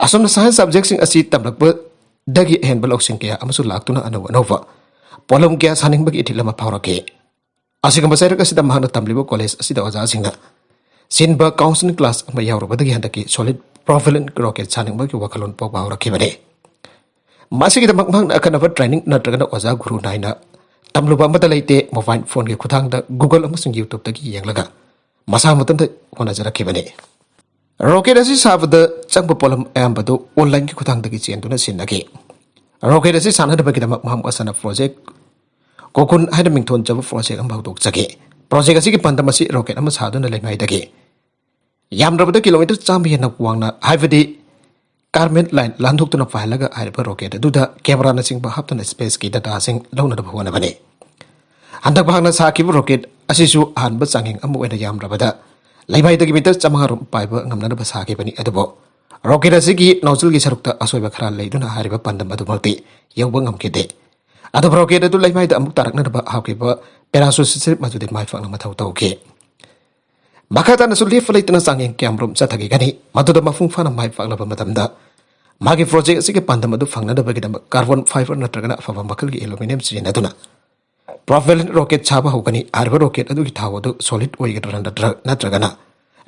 ꯑꯁꯨꯝꯅ science subjectꯁꯤꯡ ꯑꯁꯤ ꯇꯝꯂꯛꯄꯗꯒꯤ ꯑꯍꯦꯟꯕ ꯂꯧꯁꯤꯡ ꯀꯌꯥ ꯑꯃꯁꯨ ꯂꯥꯛꯇꯨꯅ ꯑꯅꯧ ꯑꯅꯧꯕ ꯄꯣꯠꯂꯝ ꯀꯌꯥ ꯁꯥꯅꯤꯡꯕꯒꯤ ꯏꯊꯤꯜ ꯑꯃ ꯐꯥꯎꯔꯛꯈꯤ꯫ ꯑꯁꯤꯒꯨꯝꯕ ꯆꯩꯔꯛ ꯑꯁꯤꯗ ꯃꯍꯥꯛꯅ ꯇꯝꯂꯤꯕ ꯀꯣꯂꯦꯖ ꯑꯁꯤꯗ ꯑꯣꯖꯥꯁꯤꯡꯅ ꯁꯤꯟꯕ counselling class ꯑꯃ ꯌꯥꯎꯔꯨꯕꯗꯒꯤ ꯍꯟꯗꯛꯀꯤ solid propellant rocket ꯁꯥꯅꯤꯡꯕꯒꯤ ꯋꯥꯈꯜꯂꯣꯟ ꯄꯣꯛꯄ ꯍꯧꯔꯛꯈꯤꯕꯅꯤ꯫ ꯃꯁꯤꯒꯤꯗꯃꯛ ꯃꯍꯥꯛꯅ ꯑꯈꯟꯅꯕ training ꯅꯠꯇ꯭ꯔꯒꯅ ꯑꯣꯖꯥ ꯒꯨꯔꯨ ꯅꯥꯏꯅ ꯇꯝꯂꯨꯕ ꯑꯃꯠꯇ ꯂꯩꯇꯦ꯫ Mobile phoneꯒꯤ ꯈꯨꯠꯊꯥꯡꯗ Google ꯑꯃꯁꯨꯡ YouTubeꯇꯒꯤ ꯌꯦꯡꯂꯒ ꯃꯁꯥ ꯃꯊꯟꯇ ꯍꯣꯠꯅꯖꯔꯛꯈꯤꯕꯅꯤ꯫ Rocket ꯑꯁꯤ ꯁꯥꯕꯗ ꯆꯪꯕ ꯄꯣꯠꯂꯝ ꯑꯌꯥꯝꯕꯗꯨ onlineꯒꯤ ꯈꯨꯠꯊꯥꯡꯗꯒꯤ ꯆꯦꯟꯗꯨꯅ ꯁꯤꯖꯤꯟꯅꯈꯤ꯫ Rocket ꯑꯁꯤ ꯁꯥꯟꯅꯅꯕꯒꯤꯗꯃꯛ ꯃꯍꯥꯛ ꯃꯁꯥꯅ Project Cocoon ꯍꯥꯏꯅ ꯃꯤꯡꯊꯣꯟꯖꯕ project ꯑꯃ ꯍꯧꯗꯣꯛꯆꯈꯤ꯫ Project ꯑꯁꯤꯒꯤ ꯄꯥꯟꯗꯝ ꯑꯁꯤ rocket ꯑꯃ ꯁꯥꯗꯨꯅ ꯂꯩꯃꯥꯏꯗꯒꯤ ꯌꯥꯝꯗ꯭ꯔꯕꯗ kilometre ꯆꯥꯝꯃ ꯍꯦꯟꯅ ꯋꯥꯡꯅ, ꯍꯥꯏꯕꯗꯤ ꯀꯥꯔꯃꯦꯟ ꯂꯥꯏꯟ ꯂꯥꯟꯊꯣꯛꯇꯨꯅ ꯄꯥꯏꯍꯜꯂꯒ ꯍꯥꯏꯔꯤꯕ rocket ꯑꯗꯨꯗ cameraꯅꯆꯤꯡꯕ ꯍꯥꯞꯇꯨꯅ spaceꯀꯤ dataꯁꯤꯡ ꯂꯧꯅꯅꯕ ꯍꯣꯠꯅꯕꯅꯤ꯫ ꯍꯟꯗꯛ ꯃꯍꯥꯛꯅ ꯁꯥꯈꯤꯕ rocket ꯑꯁꯤꯁꯨ ꯑꯍꯥꯟꯕ ꯆꯥꯡꯌꯦꯡ ꯑꯃ ꯑꯣꯏꯅ ꯌꯥꯝꯗ꯭ꯔꯕꯗ ꯂꯩꯃꯥꯏꯗꯒꯤ metre ꯆꯥꯝꯃꯉꯥ ꯔꯣꯝ ꯄꯥꯏꯕ ꯉꯝꯅꯅꯕ ꯁꯥꯈꯤꯕꯅꯤ꯫ ꯑꯗꯨꯕꯨ rocket ꯑꯁꯤꯒꯤ nozzleꯒꯤ ꯁꯔꯨꯛꯇ ꯑꯁꯣꯏꯕ ꯈꯔ ꯂꯩꯗꯨꯅ ꯍꯥꯏꯔꯤꯕ ꯄꯥꯟꯗꯝ ꯑꯗꯨꯃꯛꯇꯤ ꯌꯧꯕ ꯉꯝꯈꯤꯗꯦ꯫ ꯑꯗꯨꯕꯨ rocket ꯑꯗꯨ ꯂꯩꯃꯥꯏꯗ ꯑꯃꯨꯛ ꯇꯥꯔꯛꯅꯅꯕ ꯍꯥꯞꯈꯤꯕ parachute system ꯑꯗꯨꯗꯤ ꯃꯥꯏ ꯄꯥꯛꯅ ꯃꯊꯧ ꯇꯧꯈꯤ꯫ ꯃꯈꯥ ꯇꯥꯅꯁꯨ ꯂꯦꯞꯄ ꯂꯩꯇꯅ ꯆꯥꯡꯌꯦꯡ ꯀꯌꯥꯃꯔꯨꯝ ꯆꯠꯊꯈꯤꯒꯅꯤ꯫ ꯃꯗꯨꯗ ꯃꯄꯨꯡ ꯐꯥꯅ ꯃꯥꯏ ꯄꯥꯛꯂꯕ ꯃꯇꯝꯗ ꯃꯥꯒꯤ project ꯑꯁꯤꯒꯤ ꯄꯥꯟꯗꯝ ꯑꯗꯨ ꯐꯪꯅꯅꯕꯒꯤꯗꯃꯛ carbon fiber ꯅꯠꯇ꯭ꯔꯒꯅ ꯑꯐꯕ ꯃꯈꯜꯒꯤ aluminium ꯁꯤꯖꯤꯟꯅꯗꯨꯅ propellant rocket ꯁꯥꯕ ꯍꯧꯒꯅꯤ꯫ ꯍꯥꯏꯔꯤꯕ rocket ꯑꯗꯨꯒꯤ ꯊꯥꯎ ꯑꯗꯨ solid ꯑꯣꯏꯒꯗ꯭ꯔꯥ ꯅꯠꯇ꯭ꯔ-, ꯅꯠꯇ꯭ꯔꯒꯅ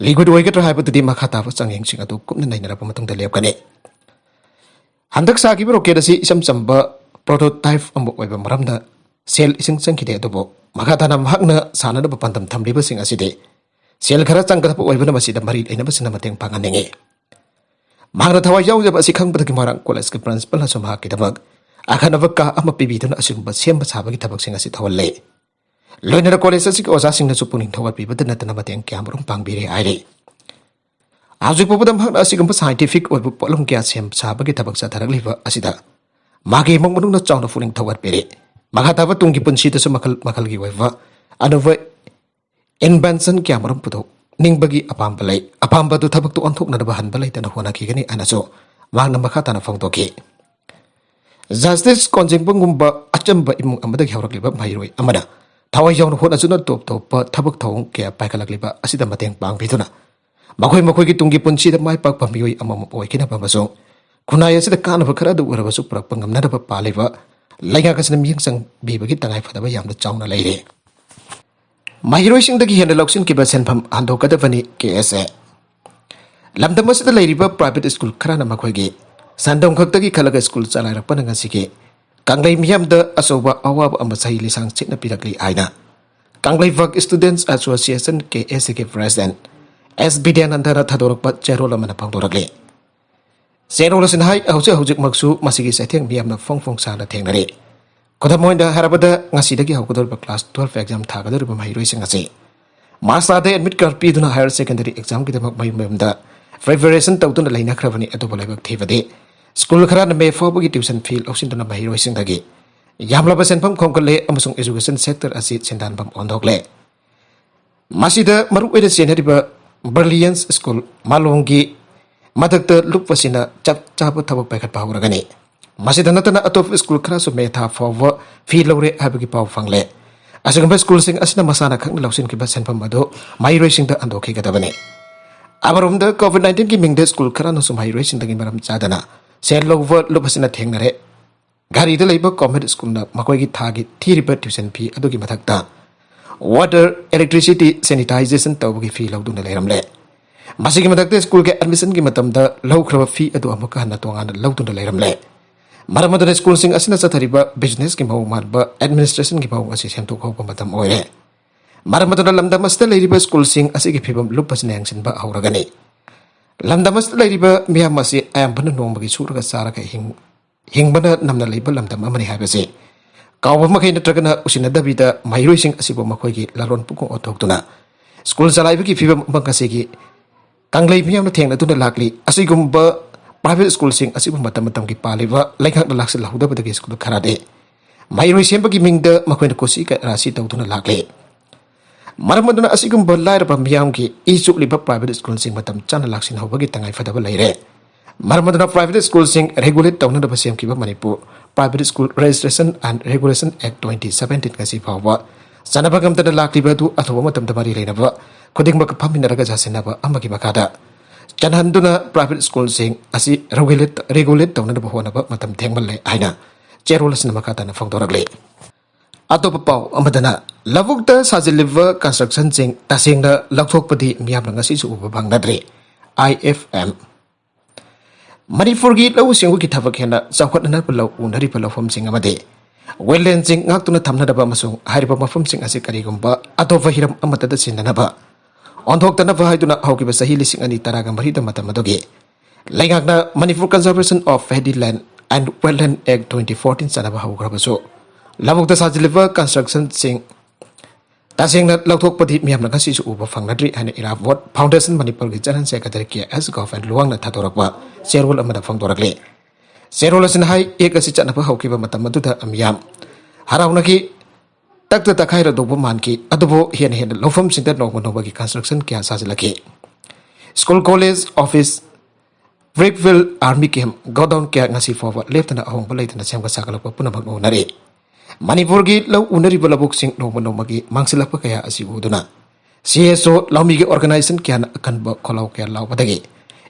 liquid ꯑꯣꯏꯒꯗ꯭ꯔꯥ ꯍꯥꯏꯕꯗꯨꯗꯤ ꯃꯈꯥ ꯇꯥꯕ ꯆꯥꯡꯌꯦꯡꯁꯤꯡ ꯑꯗꯨ ꯀꯨꯞꯅ ꯅꯩꯅꯔꯕ ꯃꯇꯨꯡꯗ ꯂꯦꯞꯀꯅꯤ꯫ ꯍꯟꯗꯛ ꯁꯥꯈꯤꯕ rocket ꯑꯁꯤ ꯏꯆꯝ ꯆꯝꯕ prototype ꯑꯃ ꯑꯣꯏꯕ ꯃꯔꯝꯅ ꯁꯦꯜ ꯏꯁꯤꯡ ꯆꯪꯈꯤꯗꯦ, ꯑꯗꯨꯕꯨ ꯃꯈꯥ ꯇꯥꯅ ꯃꯍꯥꯛꯅ ꯁꯥꯟꯅꯅꯕ ꯄꯥꯟꯗꯝ ꯊꯝꯂꯤꯕꯁꯤꯡ ꯑꯁꯤꯗꯤ ꯁꯦꯜ ꯈꯔ ꯆꯪꯒꯗꯕ ꯑꯣꯏꯕꯅ ꯃꯁꯤꯗ ꯃꯔꯤ ꯂꯩꯅꯕꯁꯤꯡꯅ ꯃꯇꯦꯡ ꯄꯥꯡꯍꯟꯅꯤꯡꯏ꯫ ꯃꯍꯥꯛꯅ ꯊꯋꯥꯏ ꯌꯥꯎꯖꯕ ꯑꯁꯤ ꯈꯪꯕꯗꯒꯤ ꯃꯣꯏꯔꯥꯡ ꯀꯣꯂꯦꯖꯀꯤ ꯄ꯭ꯔꯤꯟꯁꯤꯄꯜꯅꯁꯨ ꯃꯍꯥꯛꯀꯤꯗꯃꯛ ꯑꯈꯟꯅꯕ ꯀꯥ ꯑꯃ ꯄꯤꯕꯤꯗꯨꯅ ꯑꯁꯤꯒꯨꯝꯕ ꯁꯦꯝꯕ ꯁꯥꯕꯒꯤ ꯊꯕꯛꯁꯤꯡ ꯑꯁꯤ ꯇꯧꯍꯜꯂꯦ꯫ ꯂꯣꯏꯅꯅ ꯀꯣꯂꯦꯖ ꯑꯁꯤꯒꯤ ꯑꯣꯖꯥꯁꯤꯡꯅꯁꯨ ꯄꯨꯛꯅꯤꯡ ꯊꯧꯒꯠꯄꯤꯕꯗ ꯅꯠꯇꯅ ꯃꯇꯦꯡ ꯀꯌꯥꯃꯔꯨꯝ ꯄꯥꯡꯕꯤꯔꯦ ꯍꯥꯏꯔꯤ꯫ ꯍꯧꯖꯤꯛ ꯐꯥꯎꯕꯗ ꯃꯍꯥꯛꯅ ꯑꯁꯤꯒꯨꯝꯕ ꯁꯥꯏꯟꯇꯤꯐꯤꯛ ꯑꯣꯏꯕ ꯄꯣꯠꯂꯝ ꯀꯌꯥ ꯁꯦꯝ ꯁꯥꯕꯒꯤ ꯊꯕꯛ ꯆꯠꯊꯔꯛꯂꯤꯕ ꯑꯁꯤꯗ ꯃꯥꯒꯤ ꯏꯃꯨꯡ ꯃꯅꯨꯡꯅ ꯆꯥꯎꯅ ꯄꯨꯛꯅꯤꯡ ꯊꯧꯒꯠꯄꯤꯔꯤ꯫ ꯃꯈꯥ ꯇꯥꯕ ꯇꯨꯡꯒꯤ ꯄꯨꯟꯁꯤꯗꯁꯨ ꯃꯈꯜ ꯃꯈꯜꯒꯤ ꯑꯣꯏꯕ ꯑꯅꯧꯕ invention ꯀꯌꯥꯃꯔꯨꯝ ꯄꯨꯊꯣꯛꯅꯤꯡꯕꯒꯤ ꯑꯄꯥꯝꯕ ꯂꯩ꯫ ꯑꯄꯥꯝꯕꯗꯨ ꯊꯕꯛꯇꯨ ꯑꯣꯟꯊꯣꯛꯅꯅꯕ ꯍꯟꯕ ꯂꯩꯇꯅ ꯍꯣꯠꯅꯈꯤꯒꯅꯤ ꯍꯥꯏꯅꯁꯨ ꯃꯍꯥꯛꯅ ꯃꯈꯥ ꯇꯥꯅ ꯐꯣꯡꯗꯣꯛꯈꯤ꯫ ꯖꯁꯇꯤꯁ ꯀꯣꯟꯖꯦꯡꯕꯝꯒꯨꯝꯕ ꯑꯆꯝꯕ ꯏꯃꯨꯡ ꯑꯃꯗꯒꯤ ꯍꯧꯔꯛꯂꯤꯕ ꯃꯍꯩꯔꯣꯏ ꯑꯃꯅ ꯊꯋꯥꯏ ꯌꯥꯎꯅ ꯍꯣꯠꯅꯖꯅ ꯇꯣꯞ ꯇꯣꯞꯄ ꯊꯕꯛ ꯊꯧꯑꯣꯡ ꯀꯌꯥ ꯄꯥꯏꯈꯠꯂꯛꯂꯤꯕ ꯑꯁꯤꯗ ꯃꯇꯦꯡ ꯄꯥꯡꯕꯤꯗꯨꯅ ꯃꯈꯣꯏ ꯃꯈꯣꯏꯒꯤ ꯇꯨꯡꯒꯤ ꯄꯨꯟꯁꯤꯗ ꯃꯥꯏ ꯄꯥꯛꯄ ꯃꯤꯑꯣꯏ ꯑꯃꯃꯝ ꯑꯣꯏꯈꯤꯅꯕ ꯑꯃꯁꯨꯡ ꯈꯨꯟꯅꯥꯏ ꯑꯁꯤꯗ ꯀꯥꯟꯅꯕ ꯈꯔꯗ ꯑꯣꯏꯔꯕꯁꯨ ꯄꯨꯔꯛꯄ ꯉꯝꯅꯅꯕ ꯄꯥꯜꯂꯤꯕ ꯂꯩꯉꯥꯛ ꯑꯁꯤꯅ ꯃꯤꯠꯌꯦꯡ ꯆꯪꯕꯤꯕꯒꯤ ꯇꯉꯥꯏ ꯐꯗꯕ ꯌꯥꯝꯅ ꯆꯥꯎꯅ ꯂꯩꯔꯤ꯫ ꯃꯍꯩꯔꯣꯏꯁꯤꯡꯗꯒꯤ ꯍꯦꯟꯅ ꯂꯧꯁꯤꯟꯈꯤꯕ ꯁꯦꯟꯐꯝ ꯍꯟꯗꯣꯛꯀꯗꯕꯅꯤ, ꯀꯦ ꯑꯦꯁ ꯑꯦ꯫ ꯂꯝꯗꯝ ꯑꯁꯤꯗ ꯂꯩꯔꯤꯕ ꯄ꯭ꯔꯥꯏꯚꯦꯠ ꯁ꯭ꯀꯨꯜ ꯈꯔꯅ ꯃꯈꯣꯏꯒꯤ ꯁꯦꯟꯗꯣꯡ ꯈꯛꯇꯒꯤ ꯈꯜꯂꯒ ꯁ꯭ꯀꯨꯜ ꯆꯂꯥꯏꯔꯛꯄꯅ ꯉꯁꯤꯒꯤ ꯀꯪꯂꯩ ꯃꯤꯌꯥꯝꯗ ꯑꯆꯧꯕ ꯑꯋꯥꯕ ꯑꯃ ꯆꯍꯤ ꯂꯤꯁꯥꯡ ꯁꯤꯠꯅ ꯄꯤꯔꯛꯂꯤ ꯍꯥꯏꯅ ꯀꯪꯂꯩꯄꯥꯛ Students Association, ꯀꯦ ꯑꯦꯁ ꯑꯦꯒꯤ ꯄ꯭ꯔꯦꯁꯤꯗꯦꯟꯠ ꯑꯦꯁ ꯕꯤꯗ꯭ꯌꯥꯅꯟꯗꯅ ꯊꯥꯗꯣꯔꯛꯄ ꯆꯦꯔꯣꯜ ꯑꯃꯅ ꯐꯣꯡꯗꯣꯔꯛꯂꯤ꯫ ꯆꯦꯔꯣꯜ ꯑꯁꯤꯅ ꯍꯥꯏ, ꯍꯧꯖꯤꯛ ꯍꯧꯖꯤꯛꯃꯛꯁꯨ ꯃꯁꯤꯒꯤ ꯆꯩꯊꯦꯡ ꯃꯤꯌꯥꯝꯅ ꯐꯣꯡ ꯐꯣꯡ ꯁꯥꯅ ꯊꯦꯡꯅꯔꯤ꯫ ꯈꯨꯗꯝ ꯑꯣꯏꯅ ꯍꯥꯏꯔꯕꯗ, ꯉꯁꯤꯗꯒꯤ ꯍꯧꯒꯗꯧꯔꯤꯕ class twelve exam ꯊꯥꯒꯗꯧꯔꯤꯕ ꯃꯍꯩꯔꯣꯏꯁꯤꯡ ꯑꯁꯤ ꯃꯥꯔꯆ ꯊꯥꯗ admit card ꯄꯤꯗꯨꯅ higher secondary examꯒꯤꯗꯃꯛ ꯃꯌꯨꯝ ꯃꯌꯨꯝꯗ preparation ꯇꯧꯗꯨꯅ ꯂꯩꯅꯈ꯭ꯔꯕꯅꯤ꯫ ꯑꯗꯨꯕꯨ ꯂꯥꯏꯕꯛ ꯊꯤꯕꯗꯤ, ꯁ꯭ꯀꯨꯜ ꯈꯔꯅ ꯃꯦ ꯐꯥꯎꯕꯒꯤ tuition fee ꯂꯧꯁꯤꯟꯗꯨꯅ ꯃꯍꯩꯔꯣꯏꯁꯤꯡꯗꯒꯤ ꯌꯥꯝꯂꯕ ꯁꯦꯟꯐꯝ ꯈꯣꯝꯒꯠꯂꯦ ꯑꯃꯁꯨꯡ education sector ꯑꯁꯤ ꯁꯦꯟꯗꯥꯟꯐꯝ ꯑꯣꯟꯊꯣꯛꯂꯦ꯫ ꯃꯁꯤꯗ ꯃꯔꯨꯑꯣꯏꯅ ꯆꯦꯟꯅꯔꯤꯕ Brilliance School ꯃꯥꯂꯣꯝꯒꯤ ꯃꯊꯛꯇ ꯂꯨꯞ ꯑꯁꯤꯅ ꯆꯞ ꯆꯥꯕ ꯊꯕꯛ ꯄꯥꯏꯈꯠꯄ ꯍꯧꯔꯒꯅꯤ꯫ ꯃꯁꯤꯗ ꯅꯠꯇꯅ ꯑꯇꯣꯞꯄ ꯁ꯭ꯀꯨꯜ ꯈꯔꯁꯨ ꯃꯦ ꯊꯥ ꯐꯥꯎꯕ fee ꯂꯧꯔꯦ ꯍꯥꯏꯕꯒꯤ ꯄꯥꯎ ꯐꯪꯂꯦ꯫ ꯑꯁꯤꯒꯨꯝꯕ ꯁ꯭ꯀꯨꯜꯁꯤꯡ ꯑꯁꯤꯅ ꯃꯁꯥꯅ ꯈꯪꯅ ꯂꯧꯁꯤꯟꯈꯤꯕ ꯁꯦꯟꯐꯝ ꯑꯗꯨ ꯃꯍꯩꯔꯣꯏꯁꯤꯡꯗ ꯍꯟꯗꯣꯛꯈꯤꯒꯗꯕꯅꯤ꯫ ꯑꯃꯔꯣꯝꯗ COVID nineteenꯒꯤ ꯃꯤꯡꯗ ꯁ꯭ꯀꯨꯜ ꯈꯔꯅꯁꯨ ꯃꯍꯩꯔꯣꯏꯁꯤꯡꯗꯒꯤ ꯃꯔꯝ ꯆꯥꯗꯅ ꯁꯦꯜ ꯂꯧꯕ ꯂꯨꯞ ꯑꯁꯤꯅ ꯊꯦꯡꯅꯔꯦ꯫ ꯘꯔꯤꯗ ꯂꯩꯕ ꯀꯣꯚꯔꯃꯦꯟꯠ ꯁ꯭ꯀꯨꯜꯅ ꯃꯈꯣꯏꯒꯤ ꯊꯥꯒꯤ ꯊꯤꯔꯤꯕ tuition fee ꯑꯗꯨꯒꯤ ꯃꯊꯛꯇ water, electricity, sanitization ꯇꯧꯕꯒꯤ fee ꯂꯧꯗꯨꯅ ꯂꯩꯔꯝꯂꯦ꯫ ꯃꯁꯤꯒꯤ ꯃꯊꯛꯇ ꯁ꯭ꯀꯨꯜꯒꯤ admissionꯒꯤ ꯃꯇꯝꯗ ꯂꯧꯈ꯭ꯔꯕ fee ꯑꯗꯨ ꯑꯃꯨꯛꯀ ꯍꯟꯅ ꯇꯣꯉꯥꯟꯅ ꯂꯧꯗꯨꯅ ꯂꯩꯔꯝꯂꯦ꯫ ꯃꯔꯝ ꯑꯗꯨꯅ ꯁ꯭ꯀꯨꯜꯁꯤꯡ ꯑꯁꯤꯅ ꯆꯠꯊꯔꯤꯕ businessꯀꯤ ꯃꯑꯣꯡ ꯃꯥꯟꯕ administrationꯒꯤ ꯃꯑꯣꯡ ꯑꯁꯤ ꯁꯦꯝꯗꯣꯛ ꯍꯧꯕ ꯃꯇꯝ ꯑꯣꯏꯔꯦ꯫ ꯃꯔꯝ ꯑꯗꯨꯅ ꯂꯝꯗꯝ ꯑꯁꯤꯗ ꯂꯩꯔꯤꯕ ꯁ꯭ꯀꯨꯜꯁꯤꯡ ꯑꯁꯤꯒꯤ ꯐꯤꯕꯝ ꯂꯨꯞ ꯑꯁꯤꯅ ꯌꯦꯡꯁꯤꯟꯕ ꯍꯧꯔꯒꯅꯤ꯫ ꯂꯝꯗꯝ ꯑꯁꯤꯗ ꯂꯩꯔꯤꯕ ꯃꯤꯌꯥꯝ ꯑꯁꯤ ꯑꯌꯥꯝꯕꯅ ꯅꯣꯡꯃꯒꯤ ꯁꯨꯔꯒ ꯆꯥꯔꯒ ꯍꯤꯡ-, ꯍꯤꯡꯕꯅ ꯅꯝꯅ ꯂꯩꯕ ꯂꯝꯗꯝ ꯑꯃꯅꯤ ꯍꯥꯏꯕꯁꯤ ꯀꯥꯎꯕ ꯃꯈꯩ ꯅꯠꯇ꯭ꯔꯒꯅ ꯎꯁꯤꯟꯅꯗꯕꯤꯗ ꯃꯍꯩꯔꯣꯏꯁꯤꯡ ꯑꯁꯤꯕꯨ ꯃꯈꯣꯏꯒꯤ ꯂꯂꯣꯟ ꯄꯨꯛꯀꯣꯡ ꯑꯣꯟꯊꯣꯛꯇꯨꯅ ꯁ꯭ꯀꯨꯜ ꯆꯂꯥꯏꯕꯒꯤ ꯐꯤꯕꯝ ꯑꯃ ꯉꯁꯤꯒꯤ ꯀꯪꯂꯩ ꯃꯤꯌꯥꯝꯅ ꯊꯦꯡꯅꯗꯨꯅ ꯂꯥꯛꯂꯤ꯫ ꯑꯁꯤꯒꯨꯝꯕ private ꯁ꯭ꯀꯨꯜꯁꯤꯡ ꯑꯁꯤꯕꯨ ꯃꯇꯝ ꯃꯇꯝꯒꯤ ꯄꯥꯜꯂꯤꯕ ꯂꯩꯉꯥꯛꯅ ꯂꯥꯛꯁꯤꯜꯍꯧꯗꯕꯗꯒꯤ ꯁ꯭ꯀꯨꯜ ꯈꯔꯗꯤ ꯃꯍꯩꯔꯣꯏ ꯁꯦꯝꯕꯒꯤ ꯃꯤꯡꯗ ꯃꯈꯣꯏꯅ ꯀꯨꯁꯤ ꯀꯔꯥꯁꯤ ꯇꯧꯗꯨꯅ ꯂꯥꯛꯂꯤ꯫ ꯃꯔꯝ ꯑꯗꯨꯅ ꯑꯁꯤꯒꯨꯝꯕ ꯂꯥꯏꯔꯕ ꯃꯤꯌꯥꯝꯒꯤ ꯏ ꯆꯨꯞꯂꯤꯕ private ꯁ꯭ꯀꯨꯜꯁꯤꯡ ꯃꯇꯝ ꯆꯥꯅ ꯂꯥꯛꯁꯤꯟꯍꯧꯕꯒꯤ ꯇꯉꯥꯏꯐꯗꯕ ꯂꯩꯔꯦ꯫ ꯃꯔꯝ ꯑꯗꯨꯅ private ꯁ꯭ꯀꯨꯜꯁꯤꯡ regulate ꯇꯧꯅꯅꯕ ꯁꯦꯝꯈꯤꯕ Manipur Private School Registration and Regulation Act twenty seventeen ꯉꯁꯤ ꯐꯥꯎꯕ ꯆꯠꯅꯕ ꯉꯝꯗꯅ ꯂꯥꯛꯂꯤꯕ ꯑꯗꯨ ꯑꯊꯨꯕ ꯃꯇꯝꯗ ꯃꯔꯤ ꯂꯩꯅꯕ ꯈꯨꯗꯤꯡꯃꯛ ꯐꯝꯃꯤꯟꯅꯔꯒ ꯆꯥꯁꯤꯟꯅꯕ ꯑꯃꯒꯤ ꯃꯈꯥꯗ ꯆꯠꯍꯟꯗꯨꯅ private ꯁ꯭ꯀꯨꯜꯁꯤꯡ ꯑꯁꯤ regulate, regulate ꯇꯧꯅꯅꯕ ꯍꯣꯠꯅꯕ ꯃꯇꯝ ꯊꯦꯡꯃꯜꯂꯦ ꯍꯥꯏꯅ ꯆꯦꯔꯣꯜ ꯑꯁꯤꯅ ꯃꯈꯥ ꯇꯥꯅ ꯐꯣꯡꯗꯣꯔꯛꯂꯤ꯫ ꯑꯇꯣꯞꯄ ꯄꯥꯎ ꯑꯃꯗꯅ, ꯂꯧꯕꯨꯛꯇ ꯁꯥꯖꯤꯜꯂꯤꯕ constructionꯁꯤꯡ ꯇꯁꯦꯡꯅ ꯂꯧꯊꯣꯛꯄꯗꯤ ꯃꯤꯌꯥꯝꯅ ꯉꯁꯤꯁꯨ ꯎꯕ ꯐꯪꯅꯗ꯭ꯔꯤ꯫ I F M꯫ ꯃꯅꯤꯄꯨꯔꯒꯤ ꯂꯧꯎ ꯁꯤꯡꯎꯒꯤ ꯊꯕꯛ ꯍꯦꯟꯅ ꯆꯥꯎꯈꯠꯅꯅꯕ ꯂꯧ ꯎꯅꯔꯤꯕ ꯂꯧꯐꯝꯁꯤꯡ ꯑꯃꯗꯤ wetlandꯁꯤꯡ ꯉꯥꯛꯇꯨꯅ ꯊꯝꯅꯅꯕ ꯑꯃꯁꯨꯡ ꯍꯥꯏꯔꯤꯕ ꯃꯐꯝꯁꯤꯡ ꯑꯁꯤ ꯀꯔꯤꯒꯨꯝꯕ ꯑꯇꯣꯞꯄ ꯍꯤꯔꯝ ꯑꯃꯠꯇꯗ ꯁꯤꯟꯅꯅꯕ ꯑꯣꯟꯊꯣꯛꯇꯅꯕ ꯍꯥꯏꯗꯨꯅ ꯍꯧꯈꯤꯕ ꯆꯍꯤ ꯂꯤꯁꯤꯡ ꯑꯅꯤ ꯇꯔꯥꯒ ꯃꯔꯤꯗ ꯃꯇꯝ ꯑꯗꯨꯒꯤ ꯂꯩꯉꯥꯛꯅ Manipur Conservation of Paddy Land and Wetland Act twenty fourteen ꯆꯠꯅꯕ ꯍꯧꯈ꯭ꯔꯕꯁꯨ, ꯂꯧꯕꯨꯛꯇ ꯁꯥꯖꯤꯜꯂꯤꯕ constructionꯁꯤꯡ ꯇꯁꯦꯡꯅ ꯂꯧꯊꯣꯛꯄꯗꯤ ꯃꯤꯌꯥꯝꯅ ꯉꯁꯤꯁꯨ ꯎꯕ ꯐꯪꯅꯗ꯭ꯔꯤ ꯍꯥꯏꯅ Iravot Foundation ꯃꯅꯤꯄꯨꯔꯒꯤ General Secretary K S Govind Luwangna ꯊꯥꯗꯣꯔꯛꯄ ꯆꯦꯔꯣꯜ ꯑꯃꯗ ꯐꯣꯡꯗꯣꯔꯛꯂꯤ꯫ ꯆꯦꯔꯣꯜ ꯑꯁꯤꯅ ꯍꯥꯏ, ꯑꯦꯛ ꯑꯁꯤ ꯆꯠꯅꯕ ꯍꯧꯈꯤꯕ ꯃꯇꯝ ꯑꯗꯨꯗ ꯃꯤꯌꯥꯝ ꯍꯔꯥꯎꯅꯈꯤ, ꯇꯛꯇ ꯇꯛꯈꯥꯏꯔꯗꯧꯕ ꯃꯥꯟꯈꯤ, ꯑꯗꯨꯕꯨ ꯍꯦꯟꯅ ꯍꯦꯟꯅ ꯂꯧꯐꯝꯁꯤꯡꯗ ꯅꯣꯡꯃ ꯅꯣꯡꯃꯒꯤ construction ꯀꯌꯥ ꯁꯥꯖꯤꯜꯂꯛꯈꯤ꯫ School, college, office, brick wall, army camp, godown ꯀꯌꯥ ꯉꯁꯤ ꯐꯥꯎꯕ ꯂꯦꯞꯇꯅ ꯑꯍꯣꯡꯕ ꯂꯩꯇꯅ ꯁꯦꯝꯒꯠ ꯁꯥꯒꯠꯂꯛꯄ ꯄꯨꯝꯅꯃꯛ ꯎꯅꯔꯤ꯫ ꯃꯅꯤꯄꯨꯔꯒꯤ ꯂꯧ ꯎꯅꯔꯤꯕ ꯂꯧꯕꯨꯛꯁꯤꯡ ꯅꯣꯡꯃ ꯅꯣꯡꯃꯒꯤ ꯃꯥꯡꯁꯤꯜꯂꯛꯄ ꯀꯌꯥ ꯑꯁꯤ ꯎꯗꯨꯅ, C S O ꯂꯧꯃꯤꯒꯤ organization ꯀꯌꯥꯅ ꯑꯀꯟꯕ ꯈꯣꯜꯂꯥꯎ ꯀꯌꯥ ꯂꯥꯎꯕꯗꯒꯤ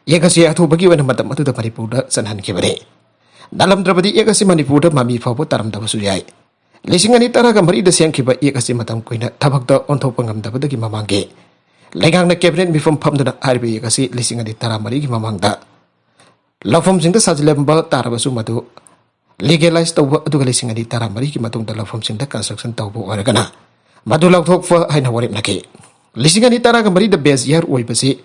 ꯑꯦꯛ ꯑꯁꯤ ꯑꯊꯨꯕꯒꯤ ꯑꯣꯏꯅ ꯃꯇꯝ ꯑꯗꯨꯗ ꯃꯅꯤꯄꯨꯔꯗ ꯆꯠꯍꯟꯈꯤꯕꯅꯤ꯫ ꯅꯠꯂꯝꯗ꯭ꯔꯕꯗꯤ ꯑꯦꯛ ꯑꯁꯤ ꯃꯅꯤꯄꯨꯔꯗ ꯃꯃꯤ ꯐꯥꯎꯕ ꯇꯥꯔꯝꯗꯕꯁꯨ ꯌꯥꯏ꯫ ꯂꯤꯁꯤꯡ ꯑꯅꯤ ꯇꯔꯥꯒ ꯃꯔꯤꯗ ꯁꯦꯝꯈꯤꯕ ꯑꯦꯛ ꯑꯁꯤ ꯃꯇꯝ ꯀꯨꯏꯅ ꯊꯕꯛꯇ ꯑꯣꯟꯊꯣꯛꯄ ꯉꯝꯗꯕꯗꯒꯤ ꯃꯃꯥꯡꯒꯤ ꯂꯩꯉꯥꯛꯅ cabinet ꯃꯤꯐꯝ ꯐꯝꯗꯨꯅ ꯍꯥꯏꯔꯤꯕ ꯑꯦꯛ ꯑꯁꯤ ꯂꯤꯁꯤꯡ ꯑꯅꯤ ꯇꯔꯥꯃꯔꯤꯒꯤ ꯃꯃꯥꯡꯗ ꯂꯧꯐꯝꯁꯤꯡꯗ ꯁꯥꯖꯤꯜꯂꯝꯕ ꯇꯥꯔꯕꯁꯨ ꯃꯗꯨ legalize ꯇꯧꯕ, ꯑꯗꯨꯒ ꯂꯤꯁꯤꯡ ꯑꯅꯤ ꯇꯔꯥꯃꯔꯤꯒꯤ ꯃꯇꯨꯡꯗ ꯂꯧꯐꯝꯁꯤꯡꯗ construction ꯇꯧꯕ ꯑꯣꯏꯔꯒꯅ ꯃꯗꯨ ꯂꯧꯊꯣꯛꯄ ꯍꯥꯏꯅ ꯋꯥꯔꯦꯞꯅꯈꯤ꯫ ꯂꯤꯁꯤꯡ ꯑꯅꯤ ꯇꯔꯥꯒ ꯃꯔꯤꯗ base year ꯑꯣꯏꯕꯁꯤ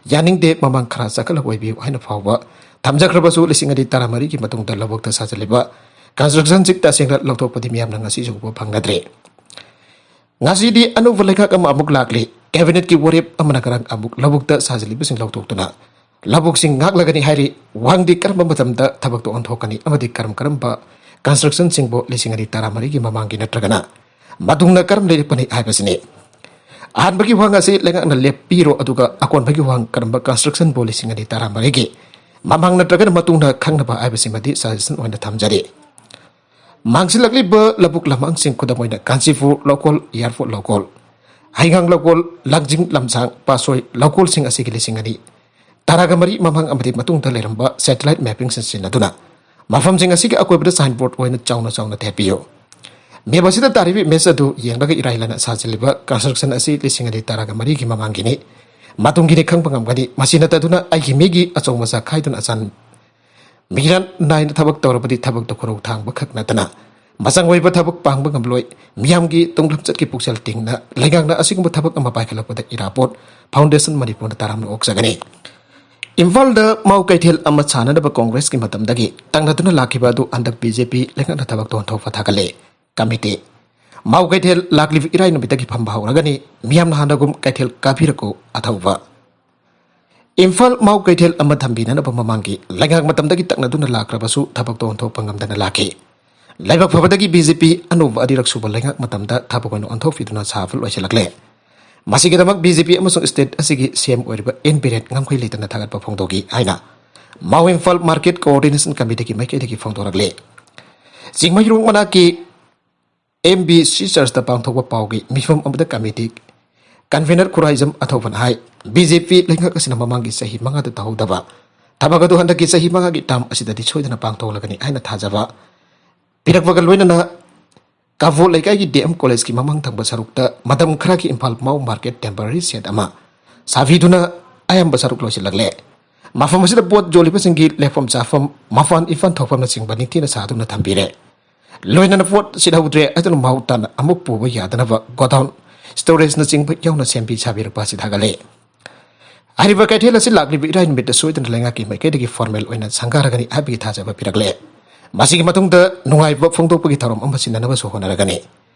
ꯌꯥꯅꯤꯡꯗꯦ, ꯃꯃꯥꯡ ꯈꯔ ꯆꯈꯠꯂꯒ ꯑꯣꯏꯕꯤꯌꯨ ꯍꯥꯏꯅ ꯐꯥꯎꯕ ꯊꯝꯖꯈ꯭ꯔꯕꯁꯨ, ꯂꯤꯁꯤꯡ ꯑꯅꯤ ꯇꯔꯥꯃꯔꯤꯒꯤ ꯃꯇꯨꯡꯗ ꯂꯧꯕꯨꯛꯇ ꯁꯥꯖꯤꯜꯂꯤꯕ construction ꯁꯤꯡ ꯇꯁꯦꯡꯅ ꯂꯧꯊꯣꯛꯄꯗꯤ ꯃꯤꯌꯥꯝꯅ ꯉꯁꯤꯁꯨ ꯎꯕ ꯐꯪꯅꯗ꯭ꯔꯤ꯫ ꯉꯁꯤꯗꯤ ꯑꯅꯧꯕ ꯂꯩꯉꯥꯛ ꯑꯃ ꯑꯃꯨꯛ ꯂꯥꯛꯂꯤ꯫ Cabinet ꯀꯤ ꯋꯥꯔꯦꯞ ꯑꯃꯅ ꯉꯔꯥꯡ ꯑꯃꯨꯛ ꯂꯧꯕꯨꯛꯇ ꯁꯥꯖꯤꯜꯂꯤꯕꯁꯤꯡ ꯂꯧꯊꯣꯛꯇꯨꯅ ꯂꯧꯕꯨꯛꯁꯤꯡ ꯉꯥꯛꯂꯒꯅꯤ ꯍꯥꯏꯔꯤ꯫ ꯋꯥꯍꯪꯗꯤ ꯀꯔꯝꯕ ꯃꯇꯝꯗ ꯊꯕꯛꯇ ꯑꯣꯟꯊꯣꯛꯀꯅꯤ ꯑꯃꯗꯤ ꯀꯔꯝ ꯀꯔꯝꯕ construction ꯁꯤꯡꯕꯨ ꯂꯤꯁꯤꯡ ꯑꯅꯤ ꯇꯔꯥꯃꯔꯤꯒꯤ ꯃꯃꯥꯡꯒꯤ ꯅꯠꯇ꯭ꯔꯒꯅ ꯃꯇꯨꯡꯗ ꯀꯔꯝ ꯂꯩꯔꯛꯄꯅꯤ ꯍꯥꯏꯕꯁꯤꯅꯤ꯫ ꯑꯍꯥꯟꯕꯒꯤ ꯋꯥꯍꯪ ꯑꯁꯤ ꯂꯩꯉꯥꯛꯅ ꯂꯦꯞꯄꯤꯔꯣ, ꯑꯗꯨꯒ ꯑꯀꯣꯟꯕꯒꯤ ꯋꯥꯍꯪ ꯀꯔꯝꯕ construction ꯕꯨ ꯂꯤꯁꯤꯡ ꯑꯅꯤ ꯇꯔꯥꯃꯔꯤꯒꯤ ꯃꯃꯥꯡ ꯅꯠꯇ꯭ꯔꯒꯅ ꯃꯇꯨꯡꯗ ꯈꯪꯅꯕ ꯍꯥꯏꯕꯁꯤꯃꯗꯤ suggestion ꯑꯣꯏꯅ ꯊꯝꯖꯔꯤ꯫ ꯃꯥꯡꯁꯤꯜꯂꯛꯂꯤꯕ ꯂꯧꯕꯨꯛ ꯂꯝꯍꯥꯡꯁꯤꯡ, ꯈꯨꯗꯝ ꯑꯣꯏꯅ ꯀꯥꯟꯆꯤꯄꯨꯔ ꯂꯧꯀꯣꯜ, ꯏꯌꯥꯔꯄꯣꯔꯠ ꯂꯧꯀꯣꯜ, ꯍꯩꯉꯥꯡ ꯂꯧꯀꯣꯜ, ꯂꯥꯡꯖꯤꯡ ꯂꯝꯁꯥꯡ, ꯄꯥꯠꯁꯣꯏ ꯂꯧꯀꯣꯜꯁꯤꯡ ꯑꯁꯤꯒꯤ ꯂꯤꯁꯤꯡ ꯑꯅꯤ ꯇꯔꯥꯒ ꯃꯔꯤ ꯃꯃꯥꯡ ꯑꯃꯗꯤ ꯃꯇꯨꯡꯗ ꯂꯩꯔꯝꯕ satellite mapping ꯁꯤꯖꯤꯟꯅꯗꯨꯅ ꯃꯐꯝꯁꯤꯡ ꯑꯁꯤꯒꯤ ꯑꯀꯣꯏꯕꯗ signboard ꯑꯣꯏꯅ ꯆꯥꯎꯅ ꯆꯥꯎꯅ ꯊꯦꯠꯄꯤꯌꯨ꯫ Map ꯑꯁꯤꯗ ꯇꯥꯔꯤꯕ image ꯑꯗꯨ ꯌꯦꯡꯂꯒ ꯏꯔꯥꯏ ꯂꯥꯏꯅ ꯁꯥꯖꯤꯜꯂꯤꯕ construction ꯑꯁꯤ ꯂꯤꯁꯤꯡ ꯑꯅꯤ ꯇꯔꯥꯒ ꯃꯔꯤꯒꯤ ꯃꯃꯥꯡꯒꯤꯅꯤ, ꯃꯇꯨꯡꯒꯤꯅꯤ ꯈꯪꯕ ꯉꯝꯒꯅꯤ꯫ ꯃꯁꯤ ꯅꯠꯇꯗꯨꯅ ꯑꯩꯒꯤ ꯃꯤꯒꯤ ꯑꯆꯧ ꯃꯆꯥ ꯈꯥꯏꯗꯨꯅ ꯑꯆꯥꯟ ꯃꯤꯔꯥꯟ ꯅꯥꯏꯅ ꯊꯕꯛ ꯇꯧꯔꯕꯗꯤ ꯊꯕꯛꯇ ꯈꯨꯔꯧ ꯊꯥꯡꯕ ꯈꯛ ꯅꯠꯇꯅ ꯃꯆꯪ ꯑꯣꯏꯕ ꯊꯕꯛ ꯄꯥꯡꯕ ꯉꯝꯂꯣꯏ꯫ ꯃꯤꯌꯥꯝꯒꯤ ꯇꯨꯡꯂꯝꯆꯠꯀꯤ ꯄꯨꯛꯆꯦꯜ ꯇꯤꯡꯅ ꯂꯩꯉꯥꯛꯅ ꯑꯁꯤꯒꯨꯝꯕ ꯊꯕꯛ ꯑꯃ ꯄꯥꯏꯈꯠꯂꯛꯄꯗ ꯏꯔꯥꯕꯣꯠ Foundation ꯃꯅꯤꯄꯨꯔꯅ ꯇꯔꯥꯝꯅ ꯑꯣꯛꯆꯒꯅꯤ꯫ ꯏꯝꯐꯥꯜꯗ ꯃꯥꯎ ꯀꯩꯊꯦꯜ ꯑꯃ ꯁꯥꯅꯅꯕ ꯀꯣꯡꯒ꯭ꯔꯦꯁꯀꯤ ꯃꯇꯝꯗꯒꯤ ꯇꯛꯅꯗꯨꯅ ꯂꯥꯛꯈꯤꯕ ꯑꯗꯨ ꯍꯟꯗꯛ ꯕꯤ ꯖꯦ ꯄꯤ ꯂꯩꯉꯥꯛꯅ ꯊꯕꯛ ꯇꯧꯍꯟꯊꯣꯛꯄ ꯊꯥꯒꯠꯂꯦ꯫ ꯀꯃꯤꯇꯤ꯫ ꯃꯥꯎ ꯀꯩꯊꯦꯜ ꯂꯥꯛꯂꯤꯕ ꯏꯔꯥꯏ ꯅꯨꯃꯤꯠꯇꯒꯤ ꯐꯝꯕ ꯍꯧꯔꯒꯅꯤ꯫ ꯃꯤꯌꯥꯝꯅ ꯍꯥꯟꯅꯒꯨꯝ ꯀꯩꯊꯦꯜ ꯀꯥꯕꯤꯔꯛꯎ꯫ ꯑꯊꯧꯕ꯫ ꯏꯝꯐꯥꯜ ꯃꯥꯎ ꯀꯩꯊꯦꯜ ꯑꯃ ꯊꯝꯕꯤꯅꯅꯕ ꯃꯃꯥꯡꯒꯤ ꯂꯩꯉꯥꯛ ꯃꯇꯝꯗꯒꯤ ꯇꯛꯅꯗꯨꯅ ꯂꯥꯛꯈ꯭ꯔꯕꯁꯨ ꯊꯕꯛꯇ ꯑꯣꯟꯊꯣꯛꯄ ꯉꯝꯗꯅ ꯂꯥꯛꯈꯤ꯫ ꯂꯥꯏꯕꯛ ꯐꯕꯗꯒꯤ ꯕꯤ ꯖꯦ ꯄꯤ ꯑꯅꯧꯕ ꯑꯅꯤꯔꯛ ꯁꯨꯕ ꯂꯩꯉꯥꯛ ꯃꯇꯝꯗ ꯊꯕꯛ ꯑꯣꯏꯅ ꯑꯣꯟꯊꯣꯛꯄꯤꯗꯨꯅ ꯁꯥꯕ ꯂꯣꯏꯁꯤꯜꯂꯛꯂꯦ꯫ ꯃꯁꯤꯒꯤꯗꯃꯛ ꯕꯤ ꯖꯦ ꯄꯤ ꯑꯃꯁꯨꯡ state ꯑꯁꯤꯒꯤ ꯁꯤ ꯑꯦꯝ ꯑꯣꯏꯔꯤꯕ ꯑꯦꯟ ꯕꯤꯔꯦꯟ ꯉꯝꯈꯩ ꯂꯩꯇꯅ ꯊꯥꯒꯠꯄ ꯐꯣꯡꯗꯣꯛꯈꯤ ꯍꯥꯏꯅ ꯃꯥꯎ ꯏꯝꯐꯥꯜ Market Coordination Committee ꯒꯤ ꯃꯥꯏꯀꯩꯗꯒꯤ ꯐꯣꯡꯗꯣꯔꯛꯂꯦ꯫ ꯆꯤꯡꯃꯩꯔꯣꯡ ꯃꯅꯥꯛꯀꯤ ꯑꯦꯝ ꯕꯤ ꯁꯤ ꯆꯔꯆꯇ ꯄꯥꯡꯊꯣꯛꯄ ꯄꯥꯎꯒꯤ ꯃꯤꯐꯝ ꯑꯃꯗ ꯀꯃꯤꯇꯤ convener ꯈꯨꯔꯥꯏꯖꯝ ꯑꯊꯧꯕꯅ ꯍꯥꯏ, ꯕꯤ ꯖꯦ ꯄꯤ ꯂꯩꯉꯥꯛ ꯑꯁꯤꯅ ꯃꯃꯥꯡꯒꯤ ꯆꯍꯤ ꯃꯉꯥꯗ ꯇꯧꯍꯧꯗꯕ ꯊꯕꯛ ꯑꯗꯨ ꯍꯟꯗꯛꯀꯤ ꯆꯍꯤ ꯃꯉꯥꯒꯤ term ꯑꯁꯤꯗꯗꯤ ꯁꯣꯏꯗꯅ ꯄꯥꯡꯊꯣꯛꯂꯒꯅꯤ ꯍꯥꯏꯅ ꯊꯥꯖꯕ ꯄꯤꯔꯛꯄꯒ ꯂꯣꯏꯅꯅ ꯀꯥꯕꯣ ꯂꯩꯀꯥꯏꯒꯤ ꯗꯤ ꯑꯦꯝ ꯀꯣꯂꯦꯖꯀꯤ ꯃꯃꯥꯡ ꯊꯪꯕ ꯁꯔꯨꯛꯇ ꯃꯇꯝ ꯈꯔꯒꯤ ꯏꯝꯐꯥꯜ ꯃꯥꯎ market temporary shed ꯑꯃ ꯁꯥꯕꯤꯗꯨꯅ ꯑꯌꯥꯝꯕ ꯁꯔꯨꯛ ꯂꯣꯏꯁꯤꯜꯂꯛꯂꯦ꯫ ꯃꯐꯝ ꯑꯁꯤꯗ ꯄꯣꯠ ꯌꯣꯜꯂꯤꯕꯁꯤꯡꯒꯤ ꯂꯦꯞꯐꯝ ꯆꯥꯐꯝ, ꯃꯄꯥꯟ ꯏꯄꯥꯟ ꯊꯣꯛꯐꯝꯅꯆꯤꯡꯕ ꯅꯤꯡꯊꯤꯅ ꯁꯥꯗꯨꯅ ꯊꯝꯕꯤꯔꯦ꯫ ꯂꯣꯏꯅꯅ ꯄꯣꯠ ꯁꯤꯠꯍꯧꯗ꯭ꯔꯦ ꯍꯥꯏꯗꯨꯅ ꯃꯍꯧ ꯇꯥꯅ ꯑꯃꯨꯛ ꯄꯨꯕ ꯌꯥꯗꯅꯕ godown, storageꯅꯆꯤꯡꯕ ꯌꯥꯎꯅ ꯁꯦꯝꯕꯤ ꯁꯥꯕꯤꯔꯛꯄ ꯑꯁꯤ ꯊꯥꯒꯠꯂꯦ꯫ ꯍꯥꯏꯔꯤꯕ ꯀꯩꯊꯦꯜ ꯑꯁꯤ ꯂꯥꯛꯂꯤꯕ ꯏꯔꯥꯏ ꯅꯨꯃꯤꯠꯇꯁꯨ ꯁꯣꯏꯗꯅ ꯂꯩꯉꯥꯛꯀꯤ ꯃꯥꯏꯀꯩꯗꯒꯤ ꯐꯣꯔꯃꯦꯜ ꯑꯣꯏꯅ ꯁꯪꯒꯥꯔꯒꯅꯤ ꯍꯥꯏꯕꯒꯤ ꯊꯥꯖꯕ ꯄꯤꯔꯛꯂꯦ꯫ ꯃꯁꯤꯒꯤ ꯃꯇꯨꯡꯗ ꯅꯨꯡꯉꯥꯏꯕ ꯐꯣꯡꯗꯣꯛꯄꯒꯤ ꯊꯧꯔꯝ ꯑꯃ ꯁꯤꯟꯅꯅꯕꯁꯨ ꯍꯣꯠꯅꯔꯒꯅꯤ꯫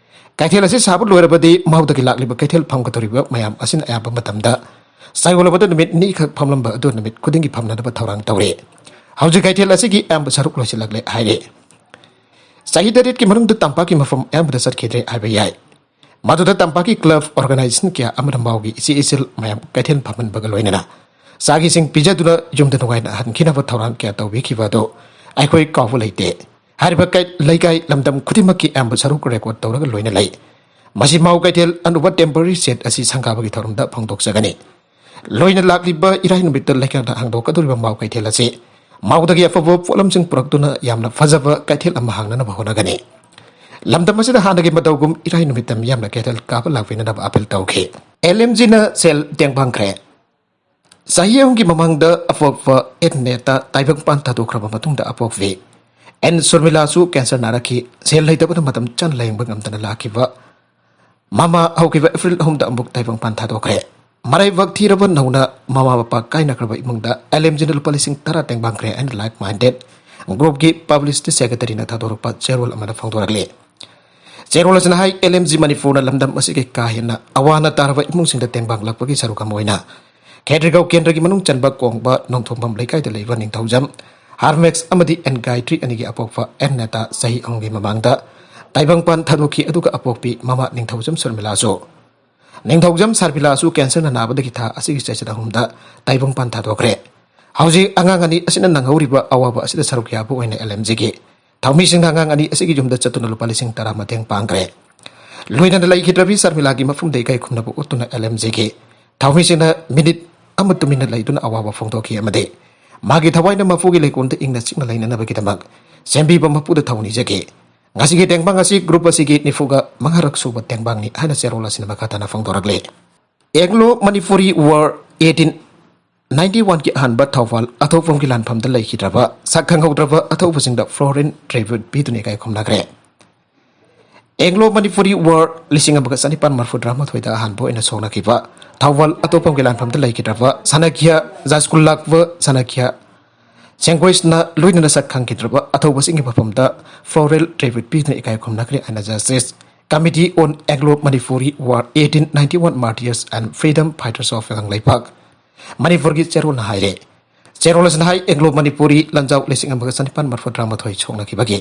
ꯀꯩꯊꯦꯜ ꯑꯁꯤ ꯁꯥꯕ ꯂꯣꯏꯔꯕꯗꯤ ꯃꯍꯧꯗꯒꯤ ꯂꯥꯛꯂꯤꯕ ꯀꯩꯊꯦꯜ ꯐꯝꯒꯗꯧꯔꯤꯕ ꯃꯌꯥꯝ ꯑꯁꯤꯅ ꯑꯌꯥꯝꯕ ꯃꯇꯝꯗ ꯆꯌꯣꯜ ꯑꯃꯗ ꯅꯨꯃꯤꯠ ꯅꯤꯈꯛ ꯐꯝꯂꯝꯕ ꯑꯗꯨ ꯅꯨꯃꯤꯠ ꯈꯨꯗꯤꯡꯒꯤ ꯐꯝꯅꯅꯕ ꯊꯧꯔꯥꯡ ꯇꯧꯔꯤ꯫ ꯍꯧꯖꯤꯛ ꯀꯩꯊꯦꯜ ꯑꯁꯤꯒꯤ ꯑꯌꯥꯝꯕ ꯁꯔꯨꯛ ꯂꯣꯏꯁꯤꯜꯂꯛꯂꯦ ꯍꯥꯏꯔꯤ꯫ ꯆꯍꯤ ꯇꯔꯦꯠꯀꯤ ꯃꯅꯨꯡꯗ ꯇꯝꯄꯥꯛꯀꯤ ꯃꯐꯝ ꯑꯌꯥꯝꯕꯗ ꯆꯠꯈꯤꯗ꯭ꯔꯦ ꯍꯥꯏꯕ ꯌꯥꯏ꯫ ꯃꯗꯨꯗ ꯇꯝꯄꯥꯛꯀꯤ ꯀ꯭ꯂꯕ ꯑꯣꯔꯒꯅꯥꯏꯖꯦꯁꯟ ꯀꯌꯥ ꯑꯃꯅ ꯃꯥꯎꯒꯤ ꯏꯆꯦ ꯏꯆꯜ ꯃꯌꯥꯝ ꯀꯩꯊꯦꯜ ꯐꯝꯍꯟꯕꯒ ꯂꯣꯏꯅꯅ ꯆꯥꯒꯤꯁꯤꯡ ꯄꯤꯖꯗꯨꯅ ꯌꯨꯝꯗ ꯅꯨꯡꯉꯥꯏꯅ ꯍꯟꯈꯤꯅꯕ ꯊꯧꯔꯥꯡ ꯀꯌꯥ ꯇꯧꯕꯤꯈꯤꯕ ꯑꯗꯨ ꯑꯩꯈꯣꯏ ꯀꯥꯎꯕ ꯂꯩꯇꯦ꯫ ꯍꯥꯏꯔꯤꯕ ꯀꯩ-, ꯂꯩꯀꯥꯏ ꯂꯝꯗꯝ ꯈꯨꯗꯤꯡꯃꯛꯀꯤ ꯑꯌꯥꯝꯕ ꯁꯔꯨꯛ ꯔꯦꯀꯣꯔꯗ ꯇꯧꯔꯒ ꯂꯣꯏꯅ ꯂꯩ꯫ ꯃꯁꯤ ꯃꯥꯎ ꯀꯩꯊꯦꯜ ꯑꯅꯧꯕ ꯇꯦꯝꯄꯔꯔꯤ ꯁꯦꯠ ꯑꯁꯤ ꯁꯪꯒꯥꯕꯒꯤ ꯊꯧꯔꯝꯗ ꯐꯣꯡꯗꯣꯛꯆꯒꯅꯤ꯫ ꯂꯣꯏꯅ ꯂꯥꯛꯂꯤꯕ ꯏꯔꯥꯏ ꯅꯨꯃꯤꯠꯇ ꯂꯩꯀꯥꯏꯗ ꯍꯥꯡꯗꯣꯛꯀꯗꯧꯔꯤꯕ ꯃꯥꯎ ꯀꯩꯊꯦꯜ ꯑꯁꯤ ꯃꯥꯎꯗꯒꯤ ꯑꯐꯕ ꯄꯣꯠꯂꯝꯁꯤꯡ ꯄꯨꯔꯛꯇꯨꯅ ꯌꯥꯝꯅ ꯐꯖꯕ ꯀꯩꯊꯦꯜ ꯑꯃ ꯍꯥꯡꯅꯅꯕ ꯍꯣꯠꯅꯒꯅꯤ꯫ ꯂꯝꯗꯝ ꯑꯁꯤꯗ ꯍꯥꯟꯅꯒꯤ ꯃꯇꯧꯒꯨꯝ ꯏꯔꯥꯏ ꯅꯨꯃꯤꯠꯇ ꯃꯤꯌꯥꯝꯅ ꯀꯩꯊꯦꯜ ꯀꯥꯕ ꯂꯥꯛꯄꯤꯅꯅꯕ ꯑꯥꯄꯤꯜ ꯇꯧꯈꯤ꯫ ꯑꯦꯜ ꯑꯦꯝ ꯖꯤꯅ ꯁꯦꯜ ꯇꯦꯡꯕꯥꯡꯈ꯭ꯔꯦ꯫ ꯆꯍꯤ ꯑꯍꯨꯝꯒꯤ ꯃꯃꯥꯡꯗ ꯑꯄꯣꯛꯄ ꯑꯦꯟ ꯅꯦꯇꯥ ꯇꯥꯏꯕꯪꯄꯥꯟ ꯊꯥꯗꯣꯛꯈ꯭ꯔꯕ ꯃꯇꯨꯡꯗ ꯑꯄꯣꯛꯄꯤ ꯑꯦꯟ ꯁꯨꯔꯃꯤꯂꯥꯁꯨ ꯀꯦꯟꯁꯔ ꯅꯥꯔꯛꯈꯤ꯫ ꯁꯦꯜ ꯂꯩꯇꯕꯅ ꯃꯇꯝ ꯆꯥꯅ ꯂꯥꯌꯦꯡꯕ ꯉꯝꯗꯅ ꯂꯥꯛꯈꯤꯕ ꯃꯃꯥ ꯍꯧꯈꯤꯕ ꯑꯦꯄ꯭ꯔꯤꯜ ꯑꯍꯨꯝꯗ ꯑꯃꯨꯛ ꯇꯥꯏꯕꯪꯄꯥꯟ ꯊꯥꯗꯣꯛꯈ꯭ꯔꯦ꯫ ꯃꯔꯥꯏꯕꯛ ꯊꯤꯔꯕ ꯅꯧꯅ ꯃꯃꯥ ꯃꯄꯥ ꯀꯥꯏꯅꯈ꯭ꯔꯕ ꯏꯃꯨꯡꯗ ꯑꯦꯜ ꯑꯦꯝ ꯖꯤꯅ ꯂꯨꯄꯥ ꯂꯤꯁꯤꯡ ꯇꯔꯥ ꯇꯦꯡꯕꯥꯡꯈ꯭ꯔꯦ ꯍꯥꯏꯅ ꯂꯥꯏꯛ ꯃꯥꯏꯟꯗꯦꯠ ꯒ꯭ꯔꯨꯞꯀꯤ ꯄꯕ꯭ꯂꯤꯁꯤꯇꯤ ꯁꯦꯀ꯭ꯔꯦꯇꯔꯤꯅ ꯊꯥꯗꯣꯔꯛꯄ ꯆꯦꯔꯣꯜ ꯑꯃꯗ ꯐꯣꯡꯗꯣꯔꯛꯂꯤ꯫ ꯆꯦꯔꯣꯜ ꯑꯁꯤꯅ ꯍꯥꯏ, ꯑꯦꯜ ꯑꯦꯝ ꯖꯤ ꯃꯅꯤꯄꯨꯔꯅ ꯂꯝꯗꯝ ꯑꯁꯤꯒꯤ ꯀꯥ ꯍꯦꯟꯅ ꯑꯋꯥ ꯑꯅꯥ ꯇꯥꯔꯕ ꯏꯃꯨꯡꯁꯤꯡꯗ ꯇꯦꯡꯕꯥꯡꯂꯛꯄꯒꯤ ꯁꯔꯨꯛ ꯑꯃ ꯑꯣꯏꯅ ꯈꯦꯇ꯭ꯔꯤꯒꯥꯎ ꯀꯦꯟꯗ꯭ꯔꯒꯤ ꯃꯅꯨꯡ ꯆꯟꯕ ꯀꯣꯡꯕ ꯅꯣꯡꯊꯣꯡꯕꯝ ꯂꯩꯀꯥꯏꯗ ꯂꯩꯕ ꯅꯤꯡꯊꯧꯖꯝ ꯍꯥꯔꯃꯦꯛꯁ ꯑꯃꯗꯤ ꯑꯦꯟ ꯒꯥꯌꯇ꯭ꯔꯤ ꯑꯅꯤꯒꯤ ꯑꯄꯣꯛꯄ ꯑꯦꯟ ꯅꯦꯇꯥ ꯆꯍꯤ ꯑꯍꯨꯝꯒꯤ ꯃꯃꯥꯡꯗ ꯇꯥꯏꯕꯪꯄꯥꯟ ꯊꯥꯗꯣꯛꯈꯤ, ꯑꯗꯨꯒ ꯑꯄꯣꯛꯄꯤ ꯃꯃꯥ ꯅꯤꯡꯊꯧꯖꯝ ꯁꯔꯃꯤꯂꯥꯁꯨ, ꯅꯤꯡꯊꯧꯖꯝ ꯁꯔꯃꯤꯂꯥꯁꯨ ꯀꯦꯟꯁꯔꯅ ꯅꯥꯕꯗꯒꯤ ꯊꯥ ꯑꯁꯤꯒꯤ ꯆꯩꯆꯠ ꯑꯍꯨꯝꯗ ꯇꯥꯏꯕꯪꯄꯥꯟ ꯊꯥꯗꯣꯛꯈ꯭ꯔꯦ꯫ ꯍꯧꯖꯤꯛ ꯑꯉꯥꯡ ꯑꯅꯤ ꯑꯁꯤꯅ ꯅꯪꯍꯧꯔꯤꯕ ꯑꯋꯥꯕ ꯑꯁꯤꯗ ꯁꯔꯨꯛ ꯌꯥꯕ ꯑꯣꯏꯅ ꯑꯦꯜ ꯑꯦꯝ ꯖꯤꯒꯤ ꯊꯧꯃꯤꯁꯤꯡꯅ ꯑꯉꯥꯡ ꯑꯅꯤ ꯑꯁꯤꯒꯤ ꯌꯨꯝꯗ ꯆꯠꯇꯨꯅ ꯂꯨꯄꯥ ꯂꯤꯁꯤꯡ ꯇꯔꯥ ꯃꯇꯦꯡ ꯄꯥꯡꯈ꯭ꯔꯦ꯫ ꯂꯣꯏꯅꯅ ꯂꯩꯈꯤꯗ꯭ꯔꯕꯤ ꯁꯔꯃꯤꯂꯥꯒꯤ ꯃꯐꯝꯗ ꯏꯀꯥꯏ ꯈꯨꯝꯅꯕ ꯎꯠꯇꯨꯅ ꯑꯦꯜ ꯑꯦꯝ ꯖꯤꯒꯤ ꯊꯧꯃꯤꯁꯤꯡꯅ ꯃꯤꯅꯤꯠ ꯑꯃ ꯇꯨꯃꯤꯟꯅ ꯂꯩꯗꯨꯅ ꯑꯋꯥꯕ ꯐꯣꯡꯗꯣꯛꯈꯤ ꯑꯃꯗꯤ ꯃꯥꯒꯤ ꯊꯋꯥꯏꯅ ꯃꯄꯨꯒꯤ ꯂꯩꯀꯣꯜꯗ ꯏꯪꯅ ꯆꯤꯛꯅ ꯂꯩꯅꯅꯕꯒꯤꯗꯃꯛ ꯁꯦꯝꯕꯤꯕ ꯃꯄꯨꯗ ꯊꯧꯅꯤꯖꯈꯤ꯫ ꯉꯁꯤꯒꯤ ꯇꯦꯡꯕꯥꯡ ꯑꯁꯤ ꯒ꯭ꯔꯨꯞ ꯑꯁꯤꯒꯤ ꯅꯤꯐꯨꯒ ꯃꯉꯥꯔꯛ ꯁꯨꯕ ꯇꯦꯡꯕꯥꯡꯅꯤ ꯍꯥꯏꯅ ꯆꯦꯔꯣꯜ ꯑꯁꯤꯅ ꯃꯈꯥ ꯇꯥꯅ ꯐꯣꯡꯗꯣꯔꯛꯂꯤ꯫ Anglo Manipuri war eighteen ninety ꯋꯥꯟꯒꯤ ꯑꯍꯥꯟꯕ ꯊꯧꯋꯥꯜ ꯑꯊꯣꯛꯐꯝꯒꯤ ꯂꯥꯟꯐꯝꯗ ꯂꯩꯈꯤꯗ꯭ꯔꯕ ꯁꯛ ꯈꯪꯍꯧꯗ꯭ꯔꯕ ꯑꯊꯧꯕꯁꯤꯡꯗ ꯐ꯭ꯂꯣꯔꯤꯟ ꯇ꯭ꯔꯤꯕ꯭ꯌꯨꯠ ꯄꯤꯗꯨꯅ ꯏꯀꯥꯏ ꯈꯨꯝꯅꯈ꯭ꯔꯦ꯫ ꯑꯦꯡꯒ꯭ꯂꯣ ꯃꯅꯤꯄꯨꯔꯤ ꯋꯥꯔ ꯂꯤꯁꯤꯡ ꯑꯃꯒ ꯆꯅꯤꯄꯥꯟ ꯃꯔꯤꯐꯨ ꯇꯔꯥꯃꯥꯊꯣꯏꯗ ꯑꯍꯥꯟꯕ ꯑꯣꯏꯅ ꯁꯣꯛꯅꯈꯤꯕ ꯊꯧꯕꯥꯜ ꯑꯇꯣꯞꯄꯝꯒꯤ ꯂꯥꯟꯐꯝꯗ ꯂꯩꯈꯤꯗ꯭ꯔꯕ ꯁꯅꯥꯈꯤꯌꯥ ꯖꯥꯏꯁ꯭ꯀꯨꯜ ꯂꯥꯛꯄ ꯁꯅꯥꯈꯤꯌꯥ ꯁꯦꯡꯒꯣꯏꯁꯅ ꯂꯣꯏꯅꯅ ꯁꯛ ꯈꯪꯈꯤꯗ꯭ꯔꯕ ꯑꯊꯧꯕꯁꯤꯡꯒꯤ ꯃꯐꯝꯗ floral tribute ꯄꯤꯗꯨꯅ ꯏꯀꯥꯏ ꯈꯨꯝꯅꯈ꯭ꯔꯦ ꯍꯥꯏꯅ Justice Committee on Anglo Manipuri War eighteen ninety-one Martyrs and Freedom Fighters of Kangleipak ꯃꯅꯤꯄꯨꯔꯒꯤ ꯆꯦꯔꯣꯜꯅ ꯍꯥꯏꯔꯦ꯫ ꯆꯦꯔꯣꯜ ꯑꯁꯤꯅ ꯍꯥꯏ, ꯑꯦꯡꯒ꯭ꯂꯣ ꯃꯅꯤꯄꯨꯔꯤ ꯂꯥꯟꯖꯥꯎ ꯂꯤꯁꯤꯡ ꯑꯃꯒ ꯆꯅꯤꯄꯥꯟ ꯃꯔꯤꯐꯨ ꯇꯔꯥꯃꯥꯊꯣꯏ ꯁꯣꯛꯅꯈꯤꯕꯒꯤ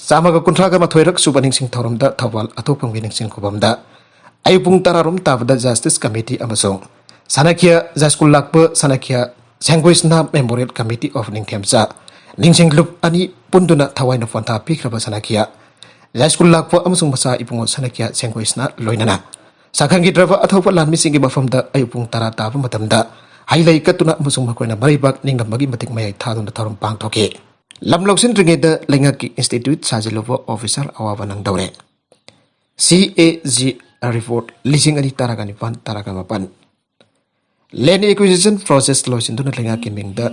ꯆꯥꯝꯃꯒ ꯀꯨꯟꯊ꯭ꯔꯥꯒ ꯃꯥꯊꯣꯏꯔꯛ ꯁꯨꯕ ꯅꯤꯡꯁꯤꯡ ꯊꯧꯔꯝꯗ ꯊꯧꯕꯥꯜ ꯑꯊꯣꯛꯐꯝꯒꯤ ꯅꯤꯡꯁꯤꯡ ꯈꯨꯕꯝꯗ ꯑꯌꯨꯛ ꯄꯨꯡ ꯇꯔꯥꯔꯣꯝ ꯇꯥꯕꯗ Justice Committee ꯑꯃꯁꯨꯡ ꯁꯅꯥꯈꯤꯌꯥ ꯖꯥꯏꯁ꯭ꯀꯨꯜ ꯂꯥꯛꯄ ꯁꯅꯥꯈꯤꯌꯥ ꯁꯦꯡꯒꯣꯏꯁꯅꯥ Memorial Committee of ꯅꯤꯡꯊꯦꯝꯆꯥ ꯅꯤꯡꯁꯤꯡ ꯂꯨꯞ ꯑꯅꯤ ꯄꯨꯟꯗꯨꯅ ꯊꯋꯥꯏꯅ ꯄꯣꯟꯊꯥ ꯄꯤꯈ꯭ꯔꯕ ꯁꯅꯥꯈꯤꯌꯥ ꯖꯥꯏꯁ꯭ꯀꯨꯜ ꯂꯥꯛꯄ ꯑꯃꯁꯨꯡ ꯃꯆꯥ ꯏꯕꯨꯡꯉꯣ ꯁꯅꯥꯈꯤꯌꯥ ꯁꯦꯡꯒꯣꯏꯁꯅꯥ ꯂꯣꯏꯅꯅ ꯁꯛꯈꯪꯈꯤꯗ꯭ꯔꯕ ꯑꯊꯧꯕ ꯂꯥꯟꯃꯤꯁꯤꯡꯒꯤ ꯃꯐꯝꯗ ꯑꯌꯨꯛ ꯄꯨꯡ ꯇꯔꯥ ꯇꯥꯕ ꯃꯇꯝꯗ ꯍꯩ ꯂꯩ ꯀꯠꯇꯨꯅ ꯑꯃꯁꯨꯡ ꯃꯈꯣꯏꯅ ꯃꯔꯩꯕꯥꯛ ꯅꯤꯡꯉꯝꯕꯒꯤ ꯃꯇꯤꯛ ꯃꯌꯥꯏ ꯊꯥꯗꯨꯅ ꯊꯧꯔꯝ ꯄꯥꯡꯊꯣꯛꯈꯤ꯫ ꯂꯝ ꯂꯧꯁꯤꯟꯗ꯭ꯔꯤꯉꯩꯗ ꯂꯩꯉꯥꯛꯀꯤ institute ꯁꯥꯖꯤꯜꯂꯨꯕ officer ꯑꯋꯥꯕ ꯅꯪꯗꯧꯔꯦ꯫ C A G report ꯂꯤꯁꯤꯡ ꯑꯅꯤ ꯇꯔꯥꯒ ꯅꯤꯄꯥꯟ ꯇꯔꯥꯒ ꯃꯥꯄꯟ꯫ Land acquisition process ꯂꯣꯏꯁꯤꯟꯗꯨꯅ ꯂꯩꯉꯥꯛꯀꯤ ꯃꯤꯡꯗ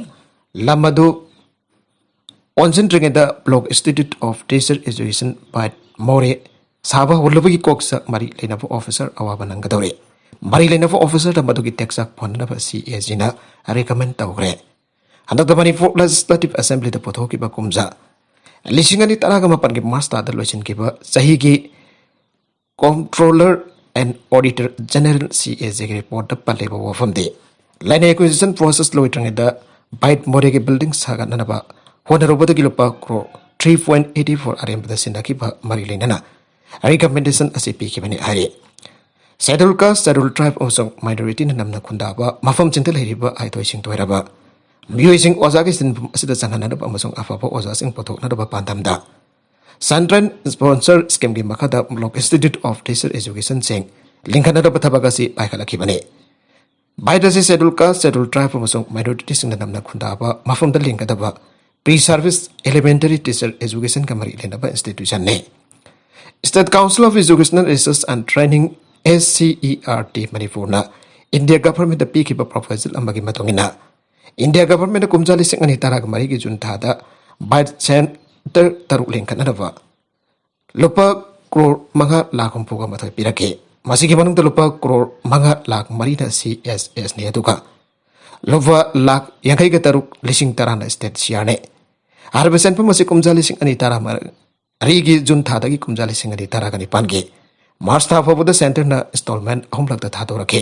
ꯂꯝ ꯑꯗꯨ ꯑꯣꯟꯁꯤꯟꯗ꯭ꯔꯤꯉꯩꯗ Block Institute of Teacher Education ꯕꯥꯏꯠ ꯃꯣꯔꯦ ꯁꯥꯕ ꯍꯧꯔꯕꯒꯤ ꯀꯣꯛꯁ ꯃꯔꯤ ꯂꯩꯅꯕ officer ꯑꯋꯥꯕ ꯅꯪꯒꯗꯧꯔꯤ꯫ ꯃꯔꯤ ꯂꯩꯅꯕ officerꯗ ꯃꯗꯨꯒꯤ ꯇꯦꯛꯆꯥꯛ ꯐꯣꯟꯅꯅꯕ C A Gꯅ recommend ꯇꯧꯈ꯭ꯔꯦ꯫ ꯍꯟꯗꯛꯇ ꯃꯅꯤꯄꯨꯔ Legislative Assemblyꯗ ꯄꯨꯊꯣꯛꯈꯤꯕ ꯀꯨꯝꯖꯥ ꯂꯤꯁꯤꯡ ꯑꯅꯤ ꯇꯔꯥꯒ ꯃꯥꯄꯟꯒꯤ March ꯊꯥꯗ ꯂꯣꯏꯁꯤꯟꯈꯤꯕ ꯆꯍꯤꯒꯤ Comptroller and Auditor General C A Gꯒꯤ reportꯇ ꯄꯜꯂꯤꯕ ꯋꯥꯐꯝꯗꯤ, Land acquisition process ꯂꯣꯏꯗ꯭ꯔꯤꯉꯩꯗ ꯕꯥꯏꯠ ꯃꯣꯔꯦꯒꯤ building ꯁꯥꯒꯠꯅꯅꯕ ꯍꯣꯠꯅꯔꯨꯕꯗꯒꯤ ꯂꯨꯄꯥ crore three point eighty four ꯑꯔꯦꯝꯕꯗ ꯁꯤꯟꯅꯈꯤꯕ ꯃꯔꯤ ꯂꯩꯅꯅ recommendation ꯑꯁꯤ ꯄꯤꯈꯤꯕꯅꯤ ꯍꯥꯏꯔꯤ꯫ Schedule Caste, Schedule Tribe ꯑꯃꯁꯨꯡ Minorityꯅ ꯅꯝꯅ ꯈꯨꯟꯗꯥꯕ ꯃꯐꯝꯁꯤꯡꯗ ꯂꯩꯔꯤꯕ ꯍꯩꯊꯣꯏ ꯁꯤꯡꯊꯣꯏꯔꯕ ꯃꯤꯑꯣꯏꯁꯤꯡ ꯑꯣꯖꯥꯒꯤ ꯁꯤꯟꯐꯝ ꯑꯁꯤꯗ ꯆꯪꯍꯟꯅꯅꯕ ꯑꯃꯁꯨꯡ ꯑꯐꯕ ꯑꯣꯖꯥꯁꯤꯡ ꯄꯨꯊꯣꯛꯅꯅꯕ ꯄꯥꯟꯗꯝꯗ Sunshine Sponsor Schemeꯒꯤ ꯃꯈꯥꯗ Block Institute of Teacher Educationꯁꯤꯡ ꯂꯤꯡꯈꯠꯅꯅꯕ ꯊꯕꯛ ꯑꯁꯤ ꯄꯥꯏꯈꯠꯂꯛꯈꯤꯕꯅꯤ꯫ ꯕꯥꯏꯠ ꯑꯁꯤ Schedule Caste, Schedule Tribe ꯑꯃꯁꯨꯡ Minorityꯁꯤꯡꯅ ꯅꯝꯅ ꯈꯨꯟꯗꯥꯕ ꯃꯐꯝꯗ ꯂꯤꯡꯒꯗꯕ Pre-Service Elementary Teacher Educationꯒ ꯃꯔꯤ ꯂꯩꯅꯕ institutionꯅꯤ꯫ State Council of Educational Research and Training, S C E R T, ꯃꯅꯤꯄꯨꯔꯅ India Governmentꯇ ꯄꯤꯈꯤꯕ proposal ꯑꯃꯒꯤ ꯃꯇꯨꯡ ꯏꯟꯅ, India Governmentꯅ ꯀꯨꯝꯖꯥ ꯂꯤꯁꯤꯡ ꯑꯅꯤ ꯇꯔꯥꯒ ꯃꯔꯤꯒꯤ June ꯊꯥꯗ ꯕꯥꯏꯠ center ꯇꯔꯨꯛ ꯂꯤꯡꯈꯠꯅꯅꯕ ꯂꯨꯄꯥ ꯀ꯭ꯔꯣꯔ ꯃꯉꯥ ꯂꯥꯈ ꯍꯨꯝꯐꯨꯒ ꯃꯥꯊꯣꯏ ꯄꯤꯔꯛꯈꯤ꯫ ꯃꯁꯤꯒꯤ ꯃꯅꯨꯡꯗ ꯂꯨꯄꯥ ꯀ꯭ꯔꯣꯔ ꯃꯉꯥ ꯂꯥꯈ ꯃꯔꯤꯅ ꯁꯤ ꯑꯦꯁ ꯑꯦꯁꯅꯤ, ꯑꯗꯨꯒ ꯂꯨꯄꯥ ꯂꯥꯈ ꯌꯥꯡꯈꯩꯒ ꯇꯔꯨꯛ ꯂꯤꯁꯤꯡ ꯇꯔꯥꯅ ꯁ꯭ꯇꯦꯠ ꯁꯤꯌꯥꯔꯅꯤ꯫ ꯍꯥꯏꯔꯤꯕ ꯁꯦꯟꯐꯝ ꯑꯁꯤ ꯀꯨꯝꯖꯥ ꯂꯤꯁꯤꯡ ꯑꯅꯤ ꯇꯔꯥ ꯃꯔꯤꯒꯤ ꯖꯨꯟ ꯊꯥꯗꯒꯤ ꯀꯨꯝꯖꯥ ꯂꯤꯁꯤꯡ ꯑꯅꯤ ꯇꯔꯥꯒ ꯅꯤꯄꯥꯟꯒꯤ ꯃꯥꯔꯆ ꯊꯥ ꯐꯥꯎꯕꯗ ꯁꯦꯟꯇꯔꯅ ꯏꯟꯁꯇꯣꯜꯃꯦꯟ ꯑꯍꯨꯝꯂꯛꯇ ꯊꯥꯗꯣꯔꯛꯈꯤ꯫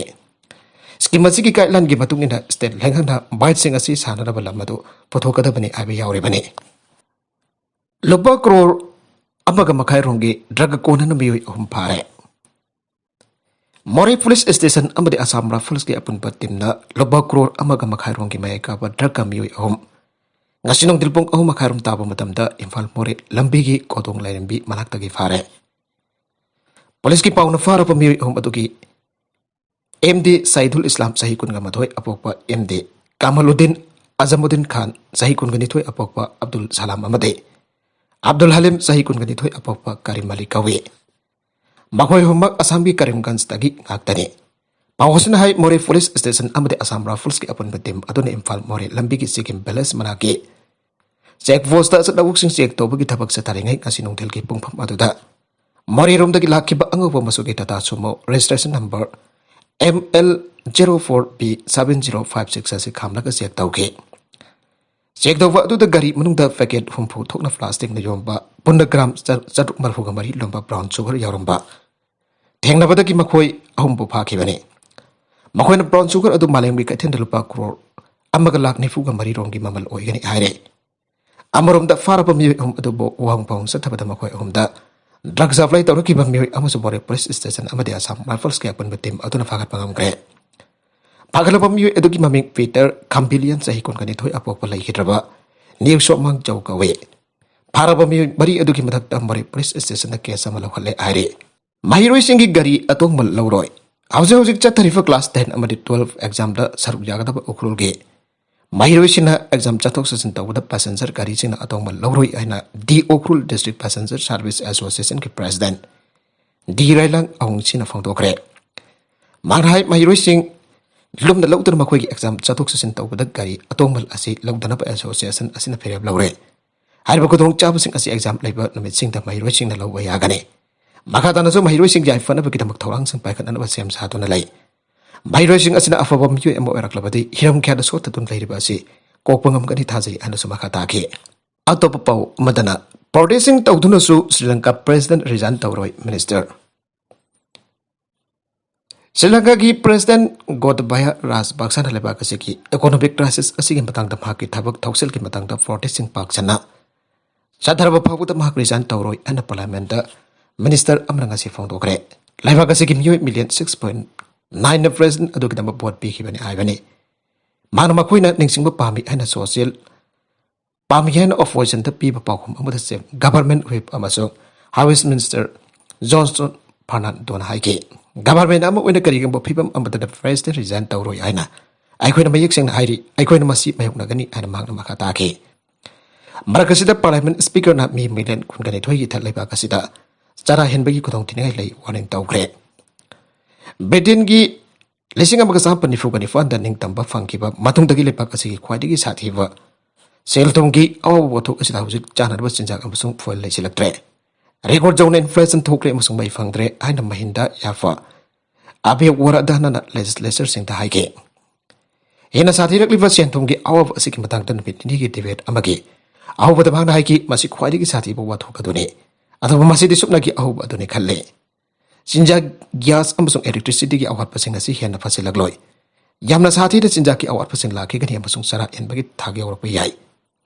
ꯁ꯭ꯀꯤꯝ ꯑꯁꯤꯒꯤ ꯒꯥꯏꯗꯂꯥꯏꯟꯒꯤ ꯃꯇꯨꯡ ꯏꯟꯅ ꯁ꯭ꯇꯦꯠ ꯂꯩꯉꯥꯛꯅ ꯕꯥꯏꯠꯁꯤꯡ ꯑꯁꯤ ꯁꯥꯟꯅꯅꯕ ꯂꯝ ꯑꯗꯨ ꯄꯨꯊꯣꯛꯀꯗꯕꯅꯤ ꯍꯥꯏꯕ ꯌꯥꯎꯔꯤꯕꯅꯤ꯫ ꯂꯨꯄꯥ ꯀ꯭ꯔꯣꯔ ꯑꯃꯒ ꯃꯈꯥꯏ ꯔꯣꯝꯒꯤ ꯗ꯭ꯔꯒ ꯀꯣꯟꯅꯅ ꯃꯤꯑꯣꯏ ꯑꯍꯨꯝ ꯐꯥꯔꯦ꯫ ꯃꯣꯔꯦ ꯄꯨꯂꯤꯁ ꯁ꯭ꯇꯦꯁꯟ ꯑꯃꯗꯤ ꯑꯁꯥꯝ ꯔꯥꯏꯐꯜꯁꯀꯤ ꯑꯄꯨꯟꯕ ꯇꯤꯝꯅ ꯂꯨꯄꯥ ꯀ꯭ꯔꯣꯔ ꯑꯃꯒ ꯃꯈꯥꯏ ꯔꯣꯝꯒꯤ ꯃꯌꯥꯏ ꯀꯥꯕ ꯗ꯭ꯔꯒ ꯃꯤꯑꯣꯏ ꯑꯍꯨꯝ ꯉꯁꯤ ꯅꯨꯡꯊꯤꯜ ꯄꯨꯡ ꯑꯍꯨꯝ ꯃꯈꯥꯏ ꯔꯣꯝ ꯇꯥꯕ ꯃꯇꯝꯗ ꯏꯝꯐꯥꯜ ꯃꯣꯔꯦ ꯂꯝꯕꯤꯒꯤ ꯀꯣꯗꯣꯡ ꯂꯥꯏꯔꯦꯝꯕꯤ ꯃꯅꯥꯛꯇꯒꯤ ꯐꯥꯔꯦ꯫ ꯄꯨꯂꯤꯁꯀꯤ ꯄꯥꯎꯅ ꯐꯥꯔꯕ ꯃꯤꯑꯣꯏ ꯑꯍꯨꯝ ꯑꯗꯨꯒꯤ ꯑꯦꯝ ꯗꯤ ꯁꯥꯏꯗꯨꯜ ꯏꯁꯂꯥꯝ, ꯆꯍꯤ ꯀꯨꯟꯒ ꯃꯥꯊꯣꯏ, ꯑꯄꯣꯛꯄ ꯑꯦꯝ ꯗꯤ ꯀꯥꯃꯥꯂꯨꯗꯤꯟ ꯑꯖꯃꯨꯗꯤꯟ ꯈꯥꯟ, ꯆꯍꯤ ꯀꯨꯟꯒ ꯅꯤꯊꯣꯏ, ꯑꯄꯣꯛꯄ ꯑꯕꯗꯨꯜ ꯁꯂꯥꯝ ꯑꯃꯗꯤ ꯑꯕꯗꯨꯜ ꯍꯂꯤꯝ, ꯆꯍꯤ ꯀꯨꯟꯒ ꯅꯤꯊꯣꯏ, ꯑꯄꯣꯛꯄ ꯀꯔꯤꯝ ꯑꯂꯤ ꯀꯧꯏ꯫ ꯃꯈꯣꯏ ꯑꯍꯨꯝꯃꯛ ꯑꯁꯥꯝꯒꯤ ꯀꯔꯤꯝꯒꯟꯖꯇꯒꯤ ꯉꯥꯛꯇꯅꯤ꯫ ꯄꯥꯎ ꯑꯁꯤꯅ ꯍꯥꯏ, ꯃꯣꯔꯦ ꯄꯨꯂꯤꯁ ꯁ꯭ꯇꯦꯁꯟ ꯑꯃꯗꯤ ꯑꯁꯥꯝ ꯔꯥꯏꯐꯜꯁꯀꯤ ꯑꯄꯨꯟꯕ ꯇꯤꯝ ꯑꯗꯨꯅ ꯏꯝꯐꯥꯜ ꯃꯣꯔꯦ ꯂꯝꯕꯤꯒꯤ ꯆꯤꯒꯤꯝ ꯚꯤꯂꯦꯖ ꯃꯅꯥꯛꯀꯤ ꯆꯦꯛ ꯄꯣꯁꯇ ꯑꯆꯠ ꯑꯋꯣꯛꯁꯤꯡ ꯆꯦꯛ ꯇꯧꯕꯒꯤ ꯊꯕꯛ ꯆꯠꯊꯔꯤꯉꯩ ꯉꯁꯤ ꯅꯨꯡꯊꯤꯜꯒꯤ ꯄꯨꯡꯐꯝ ꯑꯗꯨꯗ ꯃꯣꯔꯦꯔꯣꯝꯗꯒꯤ ꯂꯥꯛꯈꯤꯕ ꯑꯉꯧꯕ ꯃꯆꯨꯒꯤ Tata Sumo registration number M L zero four B seven zero five six ꯑꯁꯤ ꯈꯥꯝꯂꯒ ꯆꯦꯛ ꯇꯧꯈꯤ꯫ ꯆꯦꯛ ꯇꯧꯕ ꯑꯗꯨꯗ ꯒꯥꯔꯤ ꯃꯅꯨꯡꯗ ꯄꯦꯀꯦꯠ ꯍꯨꯝꯐꯨ ꯊꯣꯛꯅ ꯄ꯭ꯂꯥꯁꯇꯤꯛꯅ ꯌꯣꯝꯕ ꯄꯨꯟꯅ ꯒ꯭ꯔꯥꯝ ꯆꯥ-, ꯆꯥꯇ꯭ꯔꯨꯛ ꯃꯔꯤꯐꯨꯒ ꯃꯔꯤ ꯂꯨꯝꯕ ꯕ꯭ꯔꯥꯎꯟ ꯁꯨꯒꯔ ꯌꯥꯎꯔꯝꯕ ꯊꯦꯡꯅꯕꯗꯒꯤ ꯃꯈꯣꯏ ꯑꯍꯨꯝꯕꯨ ꯐꯥꯈꯤꯕꯅꯤ꯫ ꯃꯈꯣꯏꯅ ꯕ꯭ꯔꯥꯎꯟ ꯁꯨꯒꯔ ꯑꯗꯨ ꯃꯥꯂꯦꯝꯒꯤ ꯀꯩꯊꯦꯜꯗ ꯂꯨꯄꯥ ꯀ꯭ꯔꯣꯔ ꯑꯃꯒ ꯂꯥꯈ ꯅꯤꯐꯨꯒ ꯃꯔꯤ ꯔꯣꯝꯒꯤ ꯃꯃꯜ ꯑꯣꯏꯒꯅꯤ ꯍꯥꯏꯔꯦ꯫ ꯑꯃꯔꯣꯝꯗ ꯐꯥꯔꯕ ꯃꯤꯑꯣꯏ ꯑꯍꯨꯝ ꯑꯗꯨꯕꯨ ꯋꯥꯍꯪ ꯄꯥꯎꯍꯪ ꯆꯠꯊꯕꯗ ꯃꯈꯣꯏ ꯑꯍꯨꯝꯗ ꯗ꯭ꯔꯒ ꯁꯄ꯭ꯂꯥꯏ ꯇꯧꯔꯛꯈꯤꯕ ꯃꯤꯑꯣꯏ ꯑꯃꯁꯨ ꯃꯣꯔꯦ ꯄꯨꯂꯤꯁ ꯁ꯭ꯇꯦꯁꯟ ꯑꯃꯗꯤ ꯑꯁꯥꯝ ꯔꯥꯏꯐꯜꯁꯀꯤ ꯑꯄꯨꯟꯕ ꯇꯤꯝ ꯑꯗꯨꯅ ꯐꯥꯒꯠꯄ ꯉꯝꯈ꯭ꯔꯦ꯫ ꯐꯥꯒꯠꯂꯕ ꯃꯤꯑꯣꯏ ꯑꯗꯨꯒꯤ ꯃꯃꯤꯡ ꯄꯤꯇꯔ ꯈꯝꯕꯤꯂꯤꯌꯟ, ꯆꯍꯤ ꯀꯨꯟꯒ ꯅꯤꯊꯣꯏ, ꯑꯄꯣꯛꯄ ꯂꯩꯈꯤꯗ꯭ꯔꯕ ꯅꯤꯎ ꯁꯣꯃꯥꯡ ꯖꯧ ꯀꯧꯏ꯫ ꯐꯥꯔꯕ ꯃꯤꯑꯣꯏ ꯃꯔꯤ ꯑꯗꯨꯒꯤ ꯃꯊꯛꯇ ꯃꯣꯔꯦ ꯄꯨꯂꯤꯁ ꯁ꯭ꯇꯦꯁꯟꯗ ꯀꯦꯁ ꯑꯃ ꯂꯧꯈꯠꯂꯦ ꯍꯥꯏꯔꯤ꯫ ꯃꯍꯩꯔꯣꯏꯁꯤꯡꯒꯤ ꯒꯥꯔꯤ ꯑꯇꯣꯡꯕ ꯂꯧꯔꯣꯏ꯫ ꯍꯧꯖꯤꯛ ꯍꯧꯖꯤꯛ ꯆꯠꯊꯔꯤꯕ ꯀ꯭ꯂꯥꯁ ꯇꯦꯟ ꯑꯃꯗꯤ ꯇꯨꯋꯦꯜꯐ ꯑꯦꯛꯖꯥꯝꯗ ꯁꯔꯨꯛ ꯌꯥꯒꯗꯕ ꯎꯈ꯭ꯔꯨꯜꯒꯤ ꯃꯍꯩꯔꯣꯏꯁꯤꯡꯅ ꯑꯦꯛꯖꯥꯝ ꯆꯠꯊꯣꯛ ꯆꯠꯁꯤꯟ ꯇꯧꯕꯗ ꯄꯦꯁꯦꯟꯖꯔ ꯒꯥꯔꯤꯁꯤꯡꯅ ꯑꯇꯣꯡꯕ ꯂꯧꯔꯣꯏ ꯍꯥꯏꯅ the Ukhrul district passenger service ꯑꯦꯁꯣꯁꯤꯌꯦꯁꯟꯒꯤ ꯄ꯭ꯔꯦꯁꯤꯗꯦꯟꯠ ꯗꯤ ꯔꯥꯏꯂꯥꯡ ꯑꯍꯨꯡꯁꯤꯅ ꯐꯣꯡꯗꯣꯛꯈ꯭ꯔꯦ꯫ ꯃꯍꯥꯛꯅ ꯍꯥꯏ, ꯃꯍꯩꯔꯣꯏꯁꯤꯡ ꯂꯨꯝꯅ ꯂꯧꯗꯨꯅ ꯃꯈꯣꯏꯒꯤ ꯑꯦꯛꯖꯥꯝ ꯆꯠꯊꯣꯛ ꯆꯠꯁꯤꯟ ꯇꯧꯕꯗ ꯒꯥꯔꯤ ꯑꯇꯣꯡꯕ ꯑꯁꯤ ꯂꯧꯗꯅꯕ ꯑꯦꯁꯣꯁꯤꯌꯦꯁꯟ ꯑꯁꯤꯅ ꯐꯤꯔꯦꯞ ꯂꯧꯔꯦ꯫ ꯍꯥꯏꯔꯤꯕ ꯈꯨꯗꯣꯡꯆꯥꯕꯁꯤꯡ ꯑꯁꯤ ꯑꯦꯛꯖꯥꯝ ꯂꯩꯕ ꯅꯨꯃꯤꯠꯁꯤꯡꯗ ꯃꯍꯩꯔꯣꯏꯁꯤꯡꯅ ꯂꯧꯕ ꯌꯥꯒꯅꯤ꯫ ꯃꯈꯥ ꯇꯥꯅꯁꯨ ꯃꯍꯩꯔꯣꯏꯁꯤꯡ ꯌꯥꯏꯐꯅꯕꯒꯤꯗꯃꯛ ꯊꯧꯔꯥꯡꯁꯤꯡ ꯄꯥꯏꯈꯠꯅꯅꯕ ꯁꯦꯝ ꯁꯥꯗꯨꯅ ꯂꯩ꯫ ꯃꯍꯩꯔꯣꯏꯁꯤꯡ ꯑꯁꯤꯅ ꯑꯐꯕ ꯃꯤꯑꯣꯏ ꯑꯃ ꯑꯣꯏꯔꯛꯂꯕꯗꯤ ꯍꯤꯔꯝ ꯀꯌꯥꯗ ꯁꯣꯠꯊꯗꯨꯅ ꯂꯩꯔꯤꯕ ꯑꯁꯤ ꯀꯣꯛꯄ ꯉꯝꯒꯅꯤ ꯊꯥꯖꯩ ꯍꯥꯏꯅꯁꯨ ꯃꯈꯥ ꯇꯥꯈꯤ꯫ ꯑꯇꯣꯞꯄ ꯄꯥꯎ ꯑꯃꯗꯅ, ꯄ꯭ꯔꯣꯇꯦꯁꯁꯤꯡ ꯇꯧꯗꯨꯅꯁꯨ ꯁ꯭ꯔꯤ ꯂꯪꯀꯥ ꯄ꯭ꯔꯦꯁꯤꯗꯦꯟ ꯔꯤꯖꯥꯏꯟ ꯇꯧꯔꯣꯏ ꯃꯤꯅꯤꯁꯇꯔ꯫ ꯁ꯭ꯔꯤ ꯂꯪꯀꯥꯒꯤ ꯄ꯭ꯔꯦꯁꯤꯗꯦꯟ ꯒꯣꯇꯕꯌꯥ ꯔꯥꯖꯄꯛꯁꯥꯅ ꯂꯩꯕꯥꯛ ꯑꯁꯤꯒꯤ ꯏꯀꯣꯅꯣꯃꯤꯛ ꯀ꯭ꯔꯥꯏꯁꯤꯁ ꯑꯁꯤꯒꯤ ꯃꯇꯥꯡꯗ ꯃꯍꯥꯛꯀꯤ ꯊꯕꯛ ꯊꯧꯁꯤꯜꯒꯤ ꯃꯇꯥꯡꯗ ꯄ꯭ꯔꯣꯇꯦꯁꯁꯤꯡ ꯄꯥꯛ ꯁꯟꯅ ꯆꯠꯊꯔꯕ ꯐꯥꯎꯕꯗ ꯃꯍꯥꯛ ꯔꯤꯖꯥꯏꯟ ꯇꯧꯔꯣꯏ ꯍꯥꯏꯅ ꯄꯥꯔꯂꯤꯌꯥꯃꯦꯟꯗ ꯃꯤꯅꯤꯁꯇꯔ ꯑꯃꯅ ꯉꯁꯤ ꯐꯣꯡꯗꯣꯛꯈ꯭ꯔꯦ꯫ ꯂꯩꯕꯥꯛ ꯑꯁꯤꯒꯤ ꯃꯤꯑꯣꯏ ꯃꯤꯂꯤꯌꯟ ꯁꯤꯛꯁ ꯄꯣꯏꯟ ꯅꯥꯏꯟꯅ ꯄ꯭ꯔꯦꯁꯤꯗꯦꯟ ꯑꯗꯨꯒꯤꯗꯃꯛ ꯚꯣꯠ ꯄꯤꯈꯤꯕꯅꯤ ꯍꯥꯏꯕꯅꯤ꯫ ꯃꯍꯥꯛꯅ ꯃꯈꯣꯏꯅ ꯅꯤꯡꯁꯤꯡꯕ ꯄꯥꯝꯃꯤ ꯍꯥꯏꯅ ꯁꯣꯁꯤꯌꯦꯜ ꯄꯥꯝꯃꯤ ꯍꯥꯏꯅ ꯑꯣꯄꯣꯖꯤꯁꯟꯗ ꯄꯤꯕ ꯄꯥꯎꯈꯨꯝ ꯑꯃꯗ ꯆꯦ ꯒꯚꯔꯟꯃꯦꯟ ꯋꯤꯞ ꯑꯃꯁꯨꯡ ꯍꯥꯎꯁ ꯃꯤꯅꯤꯁꯇꯔ ꯖꯣꯟꯁꯇꯣꯟ ꯐꯔꯅꯥꯟꯗꯣꯅ ꯍꯥꯏꯈꯤ, ꯒꯚꯔꯟꯃꯦꯟ ꯑꯃ ꯑꯣꯏꯅ ꯀꯔꯤꯒꯨꯝꯕ ꯐꯤꯕꯝ ꯑꯃꯗ ꯄ꯭ꯔꯦꯁꯤꯗꯦꯟ ꯔꯤꯖꯥꯏꯟ ꯇꯧꯔꯣꯏ ꯍꯥꯏꯅ ꯑꯩꯈꯣꯏꯅ ꯃꯌꯦꯛ ꯁꯦꯡꯅ ꯍꯥꯏꯔꯤ, ꯑꯩꯈꯣꯏꯅ ꯃꯁꯤ ꯃꯥꯌꯣꯛꯅꯒꯅꯤ ꯍꯥꯏꯅ ꯃꯍꯥꯛꯅ ꯃꯈꯥ ꯇꯥꯈꯤ꯫ ꯃꯔꯛ ꯑꯁꯤꯗ ꯄꯥꯔꯂꯤꯌꯥꯃꯦꯟ ꯁ꯭ꯄꯤꯀꯔꯅ ꯃꯤ ꯃꯤꯂꯤꯌꯟ ꯀꯨꯟꯒ ꯅꯤꯊꯣꯏꯒꯤ ꯏꯊꯠ ꯂꯩꯕꯥꯛ ꯑꯁꯤꯗ ꯆꯔꯥ ꯍꯦꯟꯕꯒꯤ ꯈꯨꯗꯣꯡꯊꯤꯅꯤꯡꯉꯥꯏ ꯂꯩ ꯋꯥꯔꯅꯤꯡ ꯇꯧꯈ꯭ꯔꯦ꯫ ꯕ꯭ꯔꯤꯇꯦꯟꯒꯤ ꯂꯤꯁꯤꯡ ꯑꯃꯒ ꯆꯥꯃꯥꯄꯟ ꯅꯤꯐꯨꯒ ꯅꯤꯄꯥꯟꯗ ꯅꯤꯡꯇꯝꯕ ꯐꯪꯈꯤꯕ ꯃꯇꯨꯡꯗꯒꯤ ꯂꯩꯕꯥꯛ ꯑꯁꯤꯒꯤ ꯈ꯭ꯋꯥꯏꯗꯒꯤ ꯁꯥꯊꯤꯕ ꯁꯦꯜ ꯊꯨꯝꯒꯤ ꯑꯋꯥꯕ ꯄꯣꯠꯊꯣꯛ ꯑꯁꯤꯗ ꯍꯧꯖꯤꯛ ꯆꯥꯅꯅꯕ ꯆꯤꯟꯖꯥꯛ ꯑꯃꯁꯨꯡ ꯐꯨꯦꯜ ꯂꯩꯁꯤꯜꯂꯛꯇ꯭ꯔꯦ꯫ ꯔꯦꯀꯣꯔꯗ ꯌꯧꯅ ꯏꯟꯐ꯭ꯂꯦꯁꯟ ꯊꯣꯛꯂꯦ ꯑꯃꯁꯨꯡ ꯃꯩ ꯐꯪꯗ꯭ꯔꯦ ꯍꯥꯏꯅ ꯃꯍꯤꯟꯗ ꯌꯥꯐꯥ ꯑꯕꯦ ꯋꯥꯔꯥꯗꯥꯅꯅ ꯂꯦꯖꯤꯁꯂꯦꯆꯔꯁꯤꯡꯗ ꯍꯥꯏꯈꯤ꯫ ꯍꯦꯟꯅ ꯁꯥꯊꯤꯔꯛꯂꯤꯕ ꯁꯦꯟ ꯊꯨꯝꯒꯤ ꯑꯋꯥꯕ ꯑꯁꯤꯒꯤ ꯃꯇꯥꯡꯗ ꯅꯨꯃꯤꯠ ꯅꯤꯅꯤꯒꯤ ꯗꯤꯕꯦꯠ ꯑꯃꯒꯤ ꯑꯍꯧꯕꯗ ꯃꯍꯥꯛꯅ ꯍꯥꯏꯈꯤ, "ꯃꯁꯤ ꯈ꯭ꯋꯥꯏꯗꯒꯤ ꯁꯥꯊꯤꯕ ꯋꯥꯊꯣꯛ ꯑꯗꯨꯅꯤ, ꯑꯗꯨꯕꯨ ꯃꯁꯤꯗꯤ ꯁꯨꯞꯅꯒꯤ ꯑꯍꯧꯕ ꯑꯗꯨꯅꯤ ꯈꯜꯂꯤ꯫ ꯆꯤꯟꯖꯥꯛ, ꯒ꯭ꯌꯥꯁ ꯑꯃꯁꯨꯡ ꯏꯂꯦꯛꯇ꯭ꯔꯤꯁꯤꯇꯤꯒꯤ ꯑꯋꯥꯠꯄꯁꯤꯡ ꯑꯁꯤ ꯍꯦꯟꯅ ꯐꯠꯁꯤꯜꯂꯛꯂꯣꯏ꯫ ꯌꯥꯝꯅ ꯁꯥꯊꯤꯅ ꯆꯤꯟꯖꯥꯛꯀꯤ ꯑꯋꯥꯠꯄꯁꯤꯡ ꯂꯥꯛꯈꯤꯒꯅꯤ ꯑꯃꯁꯨꯡ ꯆꯔꯥ ꯍꯦꯟꯕꯒꯤ ꯊꯥꯛ ꯌꯧꯔꯛꯄ ꯌꯥꯏ"꯫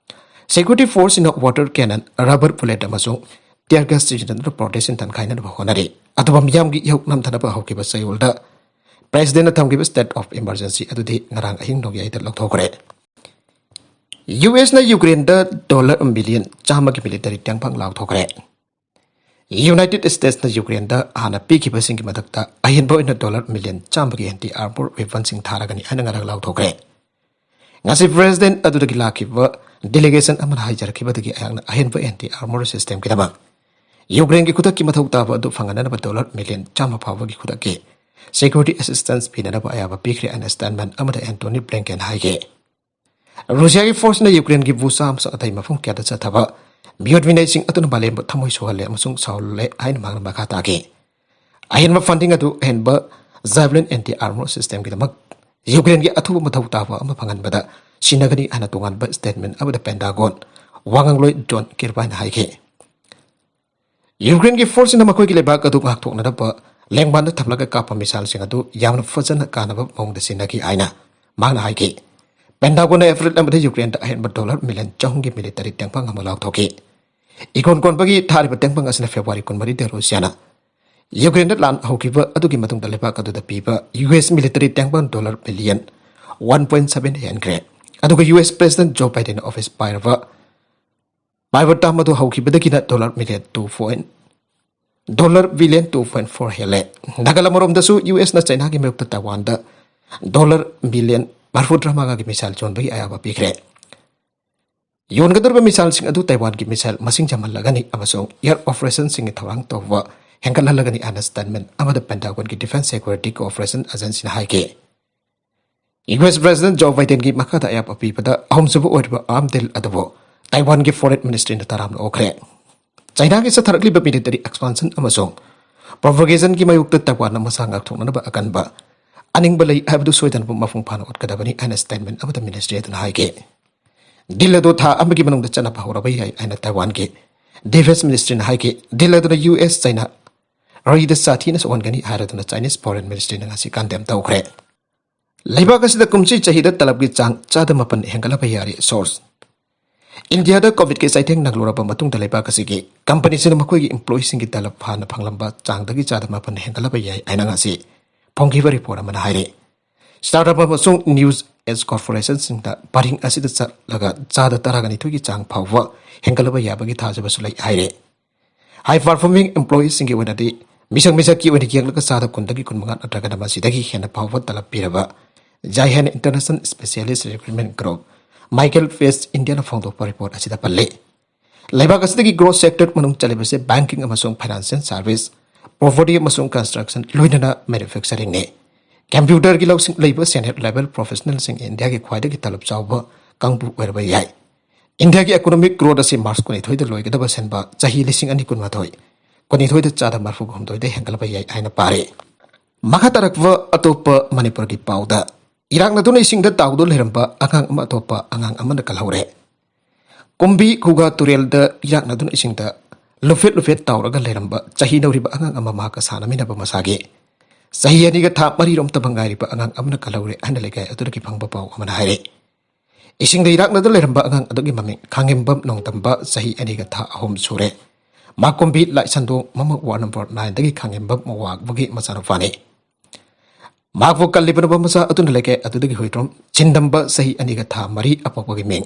ꯁꯦꯀ꯭ꯌꯨꯔꯤꯇꯤ ꯐꯣꯔꯁꯁꯤꯡꯅ ꯋꯥꯇꯔ ꯀꯦꯅꯟ, ꯔꯕꯔ ꯕꯨꯂꯦꯠ ꯑꯃꯁꯨꯡ ꯇꯤꯌꯔ ꯒ꯭ꯌꯥꯁ ꯁꯤꯖꯤꯟꯅꯗꯨꯅ ꯄ꯭ꯔꯣꯇꯦꯁꯁꯤꯡ ꯇꯟꯈꯥꯏꯅꯕ ꯍꯣꯠꯅꯔꯤ꯫ ꯑꯗꯨꯕꯨ ꯃꯤꯌꯥꯝꯒꯤ ꯏꯍꯧ ꯅꯝꯊꯅꯕ ꯍꯧꯈꯤꯕ ꯆꯌꯣꯜꯗ ꯄ꯭ꯔꯦꯁꯤꯗꯦꯟꯠꯅ ꯊꯝꯈꯤꯕ ꯁ꯭ꯇꯦꯠ ꯑꯣꯐ ꯏꯃꯔꯖꯦꯟꯁꯤ ꯑꯗꯨꯗꯤ ꯉꯔꯥꯡ ꯑꯍꯤꯡ ꯅꯣꯡꯌꯥꯏꯗ ꯂꯧꯊꯣꯛꯈ꯭ꯔꯦ꯫ ꯌꯨ ꯑꯦꯁꯅ ꯌꯨꯀ꯭ꯔꯦꯟꯗ ꯗꯣꯂꯔ ꯃꯤꯂꯤꯌꯟ ꯆꯥꯝꯃꯒꯤ ꯃꯤꯂꯤꯇꯔꯤ ꯇꯦꯡꯐꯪ ꯂꯥꯎꯊꯣꯛꯈ꯭ꯔꯦ꯫ ꯌꯨꯅꯥꯏꯇꯦꯠ ꯁ꯭ꯇꯦꯠꯁꯅ ꯌꯨꯀ꯭ꯔꯦꯟꯗ ꯍꯥꯟꯅ ꯄꯤꯈꯤꯕꯁꯤꯡꯒꯤ ꯃꯊꯛꯇ ꯑꯍꯦꯟꯕ ꯑꯣꯏꯅ ꯗꯣꯂꯔ ꯃꯤꯂꯤꯌꯟ ꯆꯥꯝꯃꯒꯤ ꯑꯦꯟꯇꯤ ꯑꯥꯔꯃꯔ ꯋꯦꯄꯟꯁꯤꯡ ꯊꯥꯔꯒꯅꯤ ꯍꯥꯏꯅ ꯉꯔꯥꯡ ꯂꯥꯎꯊꯣꯛꯈ꯭ꯔꯦ꯫ ꯉꯁꯤ ꯄ꯭ꯔꯦꯁꯤꯗꯦꯟꯠ ꯑꯗꯨꯗꯒꯤ ꯂꯥꯛꯈꯤꯕ ꯗꯦꯂꯤꯒꯦꯁꯟ ꯑꯃꯅ ꯍꯥꯏꯖꯔꯛꯈꯤꯕꯗꯒꯤ ꯑꯩꯍꯥꯛꯅ ꯑꯍꯦꯟꯕ ꯑꯦꯟꯇꯤ ꯑꯥꯔꯃꯔ ꯁꯤꯁꯇꯦꯝꯒꯤꯗꯃꯛ ꯌꯨꯀ꯭ꯔꯦꯟꯒꯤ ꯈꯨꯗꯛꯀꯤ ꯃꯊꯧ ꯇꯥꯕ ꯑꯗꯨ ꯐꯪꯍꯟꯅꯕ ꯗꯣꯂꯔ ꯃꯤꯂꯤꯌꯟ ꯆꯥꯝꯃ ꯐꯥꯎꯕꯒꯤ ꯈꯨꯗꯛꯀꯤ ꯁꯦꯀ꯭ꯌꯨꯔꯤꯇꯤ ꯑꯦꯁꯤꯁꯇꯦꯟꯁ ꯄꯤꯅꯅꯕ ꯑꯌꯥꯕ ꯄꯤꯈ꯭ꯔꯦ ꯍꯥꯏꯅ ꯁ꯭ꯇꯦꯠꯃꯦꯟꯠ ꯑꯃꯗ ꯑꯦꯟꯇꯣꯅꯤ ꯕ꯭ꯂꯤꯡꯀꯦꯟ ꯍꯥꯏꯈꯤ꯫ ꯔꯨꯁꯤꯌꯥꯒꯤ ꯐꯣꯔꯁꯅ ꯌꯨꯀ꯭ꯔꯦꯟꯒꯤ ꯕꯨꯆꯥ ꯑꯃꯁꯨꯡ ꯑꯇꯩ ꯃꯐꯝ ꯀꯌꯥꯗ ꯆꯠꯊꯕ ꯃꯤꯑꯣꯠ ꯃꯤꯅꯩꯁꯤꯡ ꯑꯗꯨꯅ ꯃꯥꯂꯦꯝꯕꯨ ꯊꯃꯣꯏ ꯁꯣꯛꯍꯜꯂꯦ ꯑꯃꯁꯨꯡ ꯁꯥꯎꯍꯜꯂꯦ ꯍꯥꯏꯅ ꯃꯍꯥꯛꯅ ꯃꯈꯥ ꯇꯥꯈꯤ꯫ ꯑꯍꯦꯟꯕ funding ꯑꯗꯨ ꯑꯍꯦꯟꯕ Javelin anti armor systemꯒꯤꯗꯃꯛ ꯌꯨꯀ꯭ꯔꯦꯟꯒꯤ ꯑꯊꯨꯕ ꯃꯊꯧ ꯇꯥꯕ ꯑꯃ ꯐꯪꯍꯟꯕꯗ ꯁꯤꯖꯤꯟꯅꯒꯅꯤ ꯍꯥꯏꯅ ꯇꯣꯉꯥꯟꯕ statement ꯑꯃꯗ Pentagon ꯋꯥꯉꯥꯡꯂꯣꯏ ꯖꯣꯟ ꯀꯤꯔꯕꯥꯏꯅ ꯍꯥꯏꯈꯤ꯫ ꯌꯨꯀ꯭ꯔꯦꯟꯒꯤ forceꯁꯤꯡꯅ ꯃꯈꯣꯏꯒꯤ ꯂꯩꯕꯥꯛ ꯑꯗꯨ ꯉꯥꯛꯊꯣꯛꯅꯅꯕ ꯂꯦꯡꯕꯥꯟꯗ ꯊꯝꯂꯒ ꯀꯥꯞꯄ missileꯁꯤꯡ ꯑꯗꯨ ꯌꯥꯝꯅ ꯐꯖꯅ ꯀꯥꯟꯅꯕ ꯃꯑꯣꯡꯗ ꯁꯤꯖꯤꯟꯅꯈꯤ ꯍꯥꯏꯅ ꯃꯍꯥꯛꯅ ꯍꯥꯏꯈꯤ꯫ Pentagonꯅ April ꯑꯃꯗ ꯌꯨꯀ꯭ꯔꯦꯟꯗ ꯑꯍꯦꯟꯕ dollar million ꯆꯍꯨꯝꯒꯤ military ꯇꯦꯡꯕꯥꯡ ꯑꯃ ꯂꯥꯎꯊꯣꯛꯈꯤ꯫ ꯏꯀꯣꯟ ꯀꯣꯟꯕꯒꯤ ꯊꯥꯔꯤꯕ ꯇꯦꯡꯕꯥꯡ ꯑꯁꯤꯅ February ꯀꯨꯟꯃꯔꯤꯗ ꯔꯨꯁꯤꯌꯥꯅ ꯌꯨꯀ꯭ꯔꯦꯟꯗ ꯂꯥꯟ ꯍꯧꯈꯤꯕ ꯑꯗꯨꯒꯤ ꯃꯇꯨꯡꯗ ꯂꯩꯕꯥꯛ ꯑꯗꯨꯗ ꯄꯤꯕ US military ꯇꯦꯡꯕꯥꯡ dollar million one point seven ꯍꯦꯟꯈ꯭ꯔꯦ꯫ ꯑꯗꯨꯒ US President Joe Bidenꯅ office ꯄꯥꯏꯔꯕ ꯄꯥꯏꯕ term ꯑꯗꯨ ꯍꯧꯈꯤꯕꯗꯒꯤꯅ dollar million two point, dollar billion two point four ꯍꯦꯜꯂꯦ꯫ ꯅꯥꯒꯜ ꯑꯃꯔꯣꯝꯗꯁꯨ USꯅ ꯆꯩꯅꯥꯒꯤ ꯃꯥꯌꯣꯛꯇ ꯇꯥꯏꯋꯥꯟꯗ dollar million ꯃꯔꯤꯐꯨꯇꯔꯥꯃꯉꯥꯒꯤ missile ꯌꯣꯟꯕꯒꯤ ꯑꯌꯥꯕ ꯄꯤꯈ꯭ꯔꯦ꯫ ꯌꯣꯟꯒꯗꯧꯔꯤꯕ missileꯁꯤꯡ ꯑꯗꯨ ꯇꯥꯏꯋꯥꯟꯒꯤ missile ꯃꯁꯤꯡ ꯌꯥꯝꯍꯜꯂꯒꯅꯤ ꯑꯃꯁꯨꯡ air operationꯁꯤꯡꯒꯤ ꯊꯧꯔꯥꯡ ꯇꯧꯕ ꯍꯦꯟꯒꯠꯍꯜꯂꯒꯅꯤ ꯍꯥꯏꯅ statement ꯑꯃꯗ Pentagonꯒꯤ Defense Security Cooperation Agencyꯅ ꯍꯥꯏꯈꯤ꯫ US President Joe Bidenꯒꯤ ꯃꯈꯥꯗ ꯑꯌꯥꯕ ꯄꯤꯕꯗ ꯑꯍꯨꯝꯁꯨꯕ ꯑꯣꯏꯔꯤꯕ arms deal ꯑꯗꯨꯕꯨ ꯇꯥꯏꯋꯥꯟꯒꯤ Foreign Ministryꯅ ꯇꯔꯥꯝꯅ ꯑꯣꯛꯈ꯭ꯔꯦ꯫ ꯆꯩꯅꯥꯒꯤ ꯆꯠꯊꯔꯛꯂꯤꯕ military expansion ꯑꯃꯁꯨꯡ provocationꯒꯤ ꯃꯥꯌꯣꯛꯇ ꯇꯥꯏꯋꯥꯟꯅ ꯃꯁꯥ ꯉꯥꯛꯊꯣꯛꯅꯅꯕ ꯑꯀꯟꯕ ꯑꯅꯤꯡꯕ ꯂꯩ ꯍꯥꯏꯕꯗꯨ ꯁꯣꯏꯗꯅ ꯃꯄꯨꯡ ꯐꯥꯅ ꯎꯠꯀꯗꯕꯅꯤ ꯍꯥꯏꯅ statement ꯑꯃꯗ ministry ꯑꯗꯨꯅ ꯍꯥꯏꯈꯤ꯫ Deal ꯑꯗꯨ ꯊꯥ ꯑꯃꯒꯤ ꯃꯅꯨꯡꯗ ꯆꯠꯅꯕ ꯍꯧꯔꯕ ꯌꯥꯏ ꯍꯥꯏꯅ ꯇꯥꯏꯋꯥꯟꯒꯤ Defense Ministryꯅ ꯍꯥꯏꯈꯤ꯫ Deal ꯑꯗꯨꯅ US ꯆꯩꯅꯥ ꯔꯤꯗ ꯁꯥꯊꯤꯅ ꯁꯣꯛꯍꯟꯒꯅꯤ ꯍꯥꯏꯔꯗꯨꯅ Chinese Foreign Ministryꯅ ꯉꯁꯤ condemn ꯇꯧꯈ꯭ꯔꯦ꯫ ꯂꯩꯕꯥꯛ ꯑꯁꯤꯗ ꯀꯨꯝꯁꯤ ꯆꯍꯤꯗ ꯇꯂꯕꯀꯤ ꯆꯥꯡ ꯆꯥꯗ ꯃꯥꯄꯟ ꯍꯦꯟꯒꯠꯂꯕ ꯌꯥꯔꯦ source꯫ ꯏꯟꯗꯤꯌꯥꯗ COVIDꯀꯤ ꯆꯩꯊꯦꯡ ꯅꯪꯂꯨꯔꯕ ꯃꯇꯨꯡꯗ ꯂꯩꯕꯥꯛ ꯑꯁꯤꯒꯤ companyꯁꯤꯡꯅ ꯃꯈꯣꯏꯒꯤ employeeꯁꯤꯡꯒꯤ ꯇꯂꯕ ꯍꯥꯟꯅ ꯐꯪꯂꯝꯕ ꯆꯥꯡꯗꯒꯤ ꯆꯥꯗ ꯃꯥꯄꯟ ꯍꯦꯟꯒꯠꯂꯕ ꯌꯥꯏ ꯍꯥꯏꯅ ꯉꯁꯤ ꯐꯣꯡꯈꯤꯕ report ꯑꯃꯅ ꯍꯥꯏꯔꯤ꯫ Startup ꯑꯃꯁꯨꯡ new age corporationꯁꯤꯡꯗ ꯄꯔꯤꯡ ꯑꯁꯤꯗ ꯆꯠꯂꯒ ꯆꯥꯗ ꯇꯔꯥꯒ ꯅꯤꯊꯣꯏꯒꯤ ꯆꯥꯡ ꯐꯥꯎꯕ ꯍꯦꯟꯒꯠꯂꯕ ꯌꯥꯕꯒꯤ ꯊꯥꯖꯕꯁꯨ ꯂꯩ ꯍꯥꯏꯔꯤ꯫ High performing employeeꯁꯤꯡꯒꯤ ꯑꯣꯏꯅꯗꯤ ꯃꯤꯁꯛ ꯃꯤꯁꯛꯀꯤ ꯑꯣꯏꯅ ꯌꯦꯡꯂꯒ ꯆꯥꯗ ꯀꯨꯟꯗꯒꯤ ꯀꯨꯟꯃꯉꯥ ꯅꯠꯇ꯭ꯔꯒꯅ ꯃꯁꯤꯗꯒꯤ ꯍꯦꯟꯅ ꯐꯥꯎꯕ ꯇꯂꯕ ꯄꯤꯔꯕ Jahan International Specialist Recruitment Group, Michael Page Indiaꯅ ꯐꯣꯡꯗꯣꯛꯄ report ꯑꯁꯤꯗ ꯄꯜꯂꯤ꯫ ꯂꯩꯕꯥꯛ ꯑꯁꯤꯗꯒꯤ growth sector ꯃꯅꯨꯡ ꯆꯜꯂꯤꯕꯁꯦ banking ꯑꯃꯁꯨꯡ financial service, property ꯑꯃꯁꯨꯡ construction, ꯂꯣꯏꯅꯅ manufacturingꯅꯤ꯫ Computerꯒꯤ ꯂꯧꯁꯤꯡ ꯂꯩꯕ senior level professionalꯁꯤꯡ ꯏꯟꯗꯤꯌꯥꯒꯤ ꯈ꯭ꯋꯥꯏꯗꯒꯤ ꯇꯂꯕ ꯆꯥꯎꯕ ꯀꯥꯡꯕꯨ ꯑꯣꯏꯔꯕ ꯌꯥꯏ꯫ ꯏꯟꯗꯤꯌꯥꯒꯤ economic growth ꯑꯁꯤ ꯃꯥꯔꯆ ꯀꯨꯟꯅꯤꯊꯣꯏꯗ ꯂꯣꯏꯒꯗꯕ ꯁꯤꯟꯕ ꯆꯍꯤ ꯂꯤꯁꯤꯡ ꯑꯅꯤ ꯀꯨꯟꯃꯥꯊꯣꯏ ꯀꯨꯟꯅꯤꯊꯣꯏꯗ ꯆꯥꯗ ꯃꯔꯐꯨ ꯍꯨꯝꯗꯣꯏꯗ ꯍꯦꯟꯒꯠꯂꯛꯄ ꯌꯥꯏ ꯍꯥꯏꯅ ꯄꯥꯔꯤ꯫ ꯃꯈꯥ ꯇꯥꯔꯛꯄ ꯑꯇꯣꯞꯄ ꯃꯅꯤꯄꯨꯔꯒꯤ ꯄꯥꯎꯗ, ꯏꯔꯥꯛꯅꯗꯨꯅ ꯏꯁꯤꯡꯗ ꯇꯥꯎꯗꯨꯅ ꯂꯩꯔꯝꯕ ꯑꯉꯥꯡ ꯑꯃ ꯑꯇꯣꯞꯄ ꯑꯉꯥꯡ ꯑꯃꯅ ꯀꯜꯍꯧꯔꯦ꯫ ꯀꯨꯝꯕꯤ ꯈꯨꯒꯥ ꯇꯨꯔꯦꯜꯗ ꯏꯔꯥꯛꯅꯗꯨꯅ ꯏꯁꯤꯡꯗ ꯂꯨꯐꯦꯠ ꯂꯨꯐꯦꯠ ꯇꯥꯎꯔꯒ ꯂꯩꯔꯝꯕ ꯆꯍꯤ ꯅꯧꯔꯤꯕ ꯑꯉꯥꯡ ꯑꯃ ꯃꯍꯥꯛꯀ ꯁꯥꯟꯅꯃꯤꯟꯅꯕ ꯃꯁꯥꯒꯤ ꯆꯍꯤ ꯑꯅꯤꯒ ꯊꯥ ꯃꯔꯤꯔꯣꯝꯇ ꯉꯥꯏꯔꯤꯕ ꯑꯉꯥꯡ ꯑꯃꯅ ꯀꯜꯍꯧꯔꯦ ꯍꯥꯏꯅ ꯂꯩꯀꯥꯏ ꯑꯗꯨꯗꯒꯤ ꯐꯪꯕ ꯄꯥꯎ ꯑꯃꯅ ꯍꯥꯏꯔꯤ꯫ ꯏꯁꯤꯡꯗ ꯏꯔꯥꯛꯅꯗꯨꯅ ꯂꯩꯔꯝꯕ ꯑꯉꯥꯡ ꯑꯗꯨꯒꯤ ꯃꯃꯤꯡ ꯈꯥꯉꯦꯝꯕꯝ ꯅꯣꯡꯗꯝꯕ, ꯆꯍꯤ ꯑꯅꯤꯒ ꯊꯥ ꯑꯍꯨꯝ ꯁꯨꯔꯦ꯫ ꯃꯥꯀꯨꯝꯕꯤ ꯂꯥꯏꯁꯟꯗꯣꯡ, ꯃꯃꯛ ꯋꯥꯔꯗ ꯅꯝꯕꯔ ꯅꯥꯏꯟꯗꯒꯤ ꯈꯥꯉꯦꯝꯕꯝ ꯋꯥꯒꯕꯒꯤ ꯃꯆꯥꯅꯨꯄꯥꯅꯤ꯫ ꯃꯍꯥꯛꯄꯨ ꯀꯜꯂꯤꯕ ꯅꯨꯄꯥ ꯃꯆꯥ ꯑꯗꯨꯅ ꯂꯩꯀꯥꯏ ꯑꯗꯨꯗꯒꯤ ꯍꯨꯏꯗ꯭ꯔꯣꯝ ꯆꯤꯟꯗꯝꯕ, ꯆꯍꯤ ꯑꯅꯤꯒ ꯊꯥ ꯃꯔꯤ, ꯑꯄꯣꯛꯄꯒꯤ ꯃꯤꯡ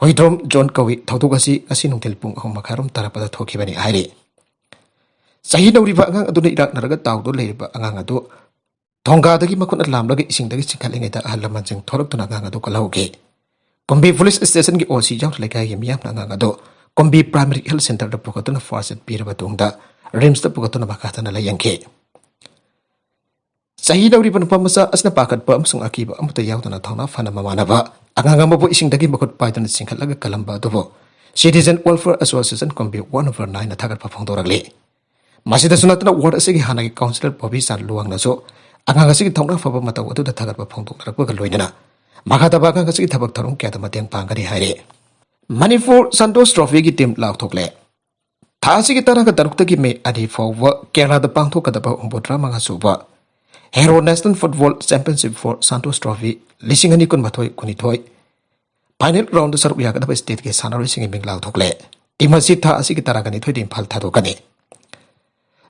ꯍꯨꯏꯗ꯭ꯔꯣꯝ ꯖꯣꯟ ꯀꯧꯏ꯫ ꯊꯧꯗꯣꯛ ꯑꯁꯤ ꯉꯁꯤ ꯅꯨꯡꯊꯤꯜ ꯄꯨꯡ ꯑꯍꯨꯝ ꯃꯈꯥꯏꯔꯣꯝ ꯇꯥꯔꯛꯄꯗ ꯊꯣꯛꯈꯤꯕꯅꯤ ꯍꯥꯏꯔꯤ꯫ ꯆꯍꯤ ꯅꯧꯔꯤꯕ ꯑꯉꯥꯡ ꯑꯗꯨꯅ ꯏꯔꯥꯛꯅꯔꯒ ꯇꯥꯎꯗꯨꯅ ꯂꯩꯔꯤꯕ ꯑꯉꯥꯡ ꯑꯗꯨ ꯊꯣꯡꯒꯥꯗꯒꯤ ꯃꯈꯨꯠꯅ ꯂꯥꯝꯂꯒ ꯏꯁꯤꯡꯗꯒꯤ ꯆꯤꯡꯈꯠꯂꯤꯉꯩꯗ ꯑꯍꯜ ꯂꯃꯟꯁꯤꯡ ꯊꯣꯛꯂꯛꯇꯨꯅ ꯑꯉꯥꯡ ꯑꯗꯨ ꯀꯜꯍꯧꯈꯤ꯫ ꯀꯨꯝꯕꯤ ꯄꯨꯂꯤꯁ ꯁ꯭ꯇꯦꯁꯟꯒꯤ ꯑꯣ ꯁꯤ ꯌꯥꯎꯅ ꯂꯩꯀꯥꯏꯒꯤ ꯃꯤꯌꯥꯝꯅ ꯑꯉꯥꯡ ꯑꯗꯨ ꯀꯨꯝꯕꯤ ꯄ꯭ꯔꯥꯏꯃꯔꯤ ꯍꯦꯜꯊ ꯁꯦꯟꯇꯔꯗ ꯄꯨꯈꯠꯇꯨꯅ ꯐꯥꯔꯁ ꯑꯦꯗ ꯄꯤꯔꯕ ꯇꯨꯡꯗ ꯔꯤꯝꯁꯇ ꯄꯨꯈꯠꯇꯨꯅ ꯃꯈꯥ ꯇꯥꯅ ꯂꯥꯌꯦꯡꯈꯤ꯫ ꯆꯍꯤ ꯅꯧꯔꯤꯕ ꯅꯨꯄꯥ ꯃꯆꯥ ꯑꯁꯤꯅ ꯄꯥꯈꯠꯄ ꯑꯃꯁꯨꯡ ꯑꯀꯤꯕ ꯑꯃꯠꯇ ꯌꯥꯎꯗꯅ ꯊꯧꯅꯥ ꯐꯅ ꯃꯃꯥꯟꯅꯕ ꯑꯉꯥꯡ ꯑꯃꯕꯨ ꯏꯁꯤꯡꯗꯒꯤ ꯃꯈꯨꯠ ꯄꯥꯏꯗꯨꯅ ꯆꯤꯡꯈꯠꯂꯒ ꯀꯜꯂꯝꯕ ꯑꯗꯨꯕꯨ Citizen Welfare Association Kumbi ward number ꯅꯥꯏꯟꯅ ꯊꯥꯒꯠꯄ ꯐꯣꯡꯗꯣꯔꯛꯂꯤ꯫ ꯃꯁꯤꯗꯁꯨ ꯅꯠꯇꯅ ꯋꯥꯔꯗ ꯑꯁꯤꯒꯤ ꯍꯥꯟꯅꯒꯤ ꯀꯥꯎꯟꯁꯤꯂꯔ ꯕꯣꯕꯤ ꯆꯥꯟ ꯂꯨꯋꯥꯡꯅꯁꯨ ꯑꯉꯥꯡ ꯑꯁꯤꯒꯤ ꯊꯧꯅꯥ ꯐꯕ ꯃꯇꯧ ꯑꯗꯨꯗ ꯊꯥꯒꯠꯄ ꯐꯣꯡꯗꯣꯛꯅꯔꯛꯄꯒ ꯂꯣꯏꯅꯅ ꯃꯈꯥ ꯇꯥꯕ ꯑꯉꯥꯡ ꯑꯁꯤꯒꯤ ꯊꯕꯛ ꯊꯧꯔꯝ ꯀꯌꯥꯗ ꯃꯇꯦꯡ ꯄꯥꯡꯒꯅꯤ ꯍꯥꯏꯔꯤ꯫ ꯃꯅꯤꯄꯨꯔ ꯁꯟꯇꯣꯁ ꯇ꯭ꯔꯣꯐꯤꯒꯤ ꯇꯤꯝ ꯂꯥꯎꯊꯣꯛꯂꯦ꯫ ꯊꯥ ꯑꯁꯤꯒꯤ ꯇꯔꯥꯒ ꯇꯔꯨꯛꯇꯒꯤ ꯃꯦ ꯑꯅꯤ ꯐꯥꯎꯕ ꯀꯦꯔꯂꯥꯗ ꯄꯥꯡꯊꯣꯛꯀꯗꯕ ꯍꯨꯝꯐꯨꯇꯔꯥ ꯃꯉꯥ ꯁꯨꯕ Hero national football championship for Santosh trophy ꯂꯤꯁꯤꯡ ꯑꯅꯤ ꯀꯨꯟꯃꯥꯊꯣꯏ ꯀꯨꯟꯅꯤꯊꯣꯏ ꯐꯥꯏꯅꯦꯜ ꯔꯥꯎꯟꯗ ꯁꯔꯨꯛ ꯌꯥꯒꯗꯕ ꯁ꯭ꯇꯦꯠꯀꯤ ꯁꯥꯟꯅꯔꯣꯏꯁꯤꯡꯒꯤ ꯃꯤꯡ ꯂꯥꯎꯊꯣꯛꯂꯦ꯫ ꯇꯤꯝ ꯑꯁꯤ ꯊꯥ ꯑꯁꯤꯒꯤ ꯇꯔꯥꯒ ꯅꯤꯊꯣꯏꯗ ꯏꯝꯐꯥꯜ ꯊꯥꯗꯣꯛꯀꯅꯤ꯫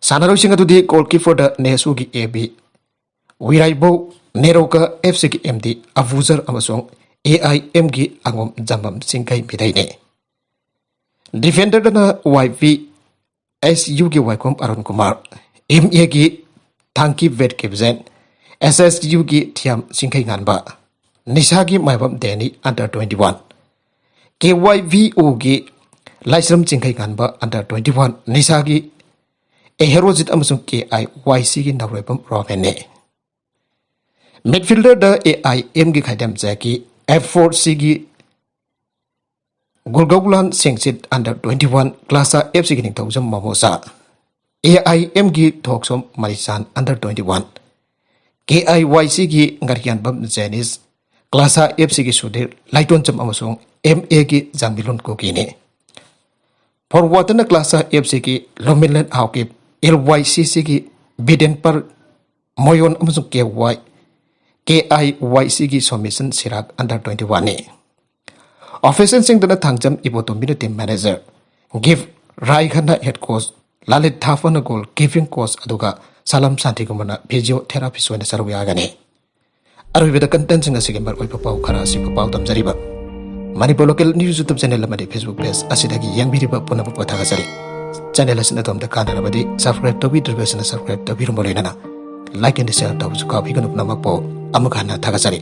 ꯁꯥꯟꯅꯔꯣꯏꯁꯤꯡ ꯑꯗꯨꯗꯤ ꯒꯣꯜꯀꯤꯄꯔꯗ ꯅꯦꯁꯨꯒꯤ ꯑꯦ ꯕꯤ, ꯋꯤꯔꯥꯏꯕꯧ ꯅꯦꯔꯣꯀ ꯑꯦꯐ ꯁꯤꯒꯤ ꯑꯦꯝ ꯗꯤ ꯑꯕꯨꯖꯔ ꯑꯃꯁꯨꯡ ꯑꯦ ꯑꯥꯏ ꯑꯦꯝꯒꯤ ꯑꯉꯣꯝ ꯖꯝꯕꯝ ꯆꯤꯡꯈꯩ ꯃꯤꯗꯩꯅꯤ꯫ ꯗꯤꯐꯦꯟꯗꯔꯗꯅ ꯋꯥꯏ ꯄꯤ ꯑꯦꯁ ꯌꯨꯒꯤ ꯋꯥꯏꯈꯣꯝ ꯑꯔꯨꯟ ꯀꯨꯃꯥꯔ, ꯑꯦꯝ ꯑꯦꯒꯤ ꯊꯥꯡꯀꯤ ꯕꯦꯠ ꯀꯤꯕꯖꯦꯟ, ꯑꯦꯁ ꯑꯦꯁ ꯌꯨꯒꯤ ꯊꯤꯌꯥꯝ ꯆꯤꯡꯈꯩꯉꯥꯟꯕ, ꯅꯤꯁꯥꯒꯤ Maibam Denny under twenty one, K Y V ꯑꯣꯒꯤ Laishram Chingkheinganba under twenty one, ꯅꯤꯁꯥꯒꯤ ꯑꯦ ꯍꯦꯔꯣꯖꯤꯠ ꯑꯃꯁꯨꯡ ꯀꯦ ꯑꯥꯏ ꯋꯥꯏ ꯁꯤꯒꯤ ꯅꯧꯔꯣꯏꯕꯝ ꯔꯣꯍꯦꯟꯅꯤ꯫ ꯃꯤꯗꯐꯤꯜꯗꯔꯗ ꯑꯦ ꯑꯥꯏ ꯑꯦꯝꯒꯤ ꯈꯥꯏꯗꯦꯝ ꯖꯦꯀꯤ, ꯑꯦꯐ ꯐꯣꯔ ꯁꯤꯒꯤ ꯒꯨꯔꯒꯧꯂꯥꯟ ꯁꯦꯡꯆꯤꯠ under twenty one, ꯀ꯭ꯂꯥꯁꯥ ꯑꯦꯐ ꯁꯤꯒꯤ ꯅꯤꯡꯊꯧꯖꯝ ꯃꯃꯣꯆꯥ, ꯑꯦ ꯑꯥꯏ ꯑꯦꯝꯒꯤ ꯊꯣꯛꯁꯣꯝ ꯃꯔꯤꯆꯥꯟ under twenty one, ꯀꯦ ꯑꯥꯏ ꯋꯥꯏ ꯁꯤꯒꯤ ꯉꯥꯔꯤꯌꯥꯟꯕꯝ ꯖꯦꯅꯤꯁ, ꯀ꯭ꯂꯥꯁꯥ ꯑꯦꯐ ꯁꯤꯒꯤ ꯁꯨꯙꯤꯔ ꯂꯥꯏꯇꯣꯟꯖꯝ ꯑꯃꯁꯨꯡ ꯑꯦꯝ ꯑꯦꯒꯤ ꯖꯥꯡꯃꯤꯂꯨꯟ ꯀꯨꯀꯤꯅꯤ꯫ ꯐꯣꯔꯋꯥꯔꯗꯅ ꯀ꯭ꯂꯥꯁꯥ ꯑꯦꯐ ꯁꯤꯒꯤ ꯂꯣꯃꯤꯂꯦꯟ ꯍꯥꯎꯀꯤꯞ, ꯑꯦꯜ ꯋꯥꯏ ꯁꯤ ꯁꯤꯒꯤ ꯕꯤꯗꯦꯟꯄꯔ ꯃꯣꯌꯣꯟ ꯑꯃꯁꯨꯡ ꯀꯦ ꯋꯥꯏ, ꯀꯦ ꯑꯥꯏ ꯋꯥꯏ ꯁꯤꯒꯤ ꯁꯣꯃꯤꯁꯟ ꯁꯤꯔꯥꯛ under twenty one ꯅꯤ꯫ ꯑꯣꯐꯤꯁꯤꯌꯦꯜꯁꯤꯡꯗꯅ ꯊꯥꯡꯖꯝ ꯏꯕꯣꯇꯣꯝꯕꯤꯅ ꯇꯤꯝ ꯃꯦꯅꯦꯖꯔ, ꯒꯤꯐ ꯔꯥꯏꯈꯟꯅ ꯍꯦꯗ ꯀꯣꯆ, ꯂꯂꯤꯠ ꯊꯥꯐꯅ ꯒꯣꯜ ꯀꯤꯄꯤꯡ ꯀꯣꯆ, ꯑꯗꯨꯒ ꯁꯂꯝ ꯁꯥꯟꯇꯤꯀꯨꯃꯥꯔꯅ ꯐꯤꯖꯤꯑꯣ ꯊꯦꯔꯥꯄꯤꯁ ꯑꯣꯏꯅ ꯁꯔꯨꯛ ꯌꯥꯒꯅꯤ꯫ ꯑꯔꯣꯏꯕꯗ ꯀꯟꯇꯦꯟꯁꯤꯡ ꯑꯁꯤꯒꯤ ꯃꯔꯨꯑꯣꯏꯕ ꯄꯥꯎ ꯈꯔ ꯑꯁꯤꯕꯨ ꯄꯥꯎ ꯇꯝꯖꯔꯤꯕ Manipur local news YouTube channel ꯑꯃꯗꯤ ꯐꯦꯁꯕꯨꯛ ꯄꯦꯖ ꯑꯁꯤꯗꯒꯤ ꯌꯦꯡꯕꯤꯔꯤꯕ ꯄꯨꯝꯅꯃꯛꯄꯨ ꯊꯥꯒꯠꯆꯔꯤ꯫ ꯆꯦꯅꯦꯜ ꯑꯁꯤꯅ ꯑꯗꯣꯝꯗ ꯀꯥꯟꯅꯔꯕꯗꯤ ꯁꯕꯁꯀ꯭ꯔꯥꯏꯕ ꯇꯧꯕꯤꯗ꯭ꯔꯤꯕꯁꯤꯅ ꯁꯕꯁꯀ꯭ꯔꯥꯏꯕ ꯇꯧꯕꯤꯔꯝꯕ ꯂꯣꯏꯅꯅ ꯂꯥꯏꯛ ꯑꯦꯟ ꯁꯤꯌꯥꯔ ꯇꯧꯕꯁꯨ ꯀꯥꯎꯕꯤꯒꯅꯨ꯫ ꯄꯨꯝꯅꯃꯛꯄꯨ ꯑꯃꯨꯛ ꯍꯟꯅ ꯊꯥꯒꯠꯆꯔꯤ꯫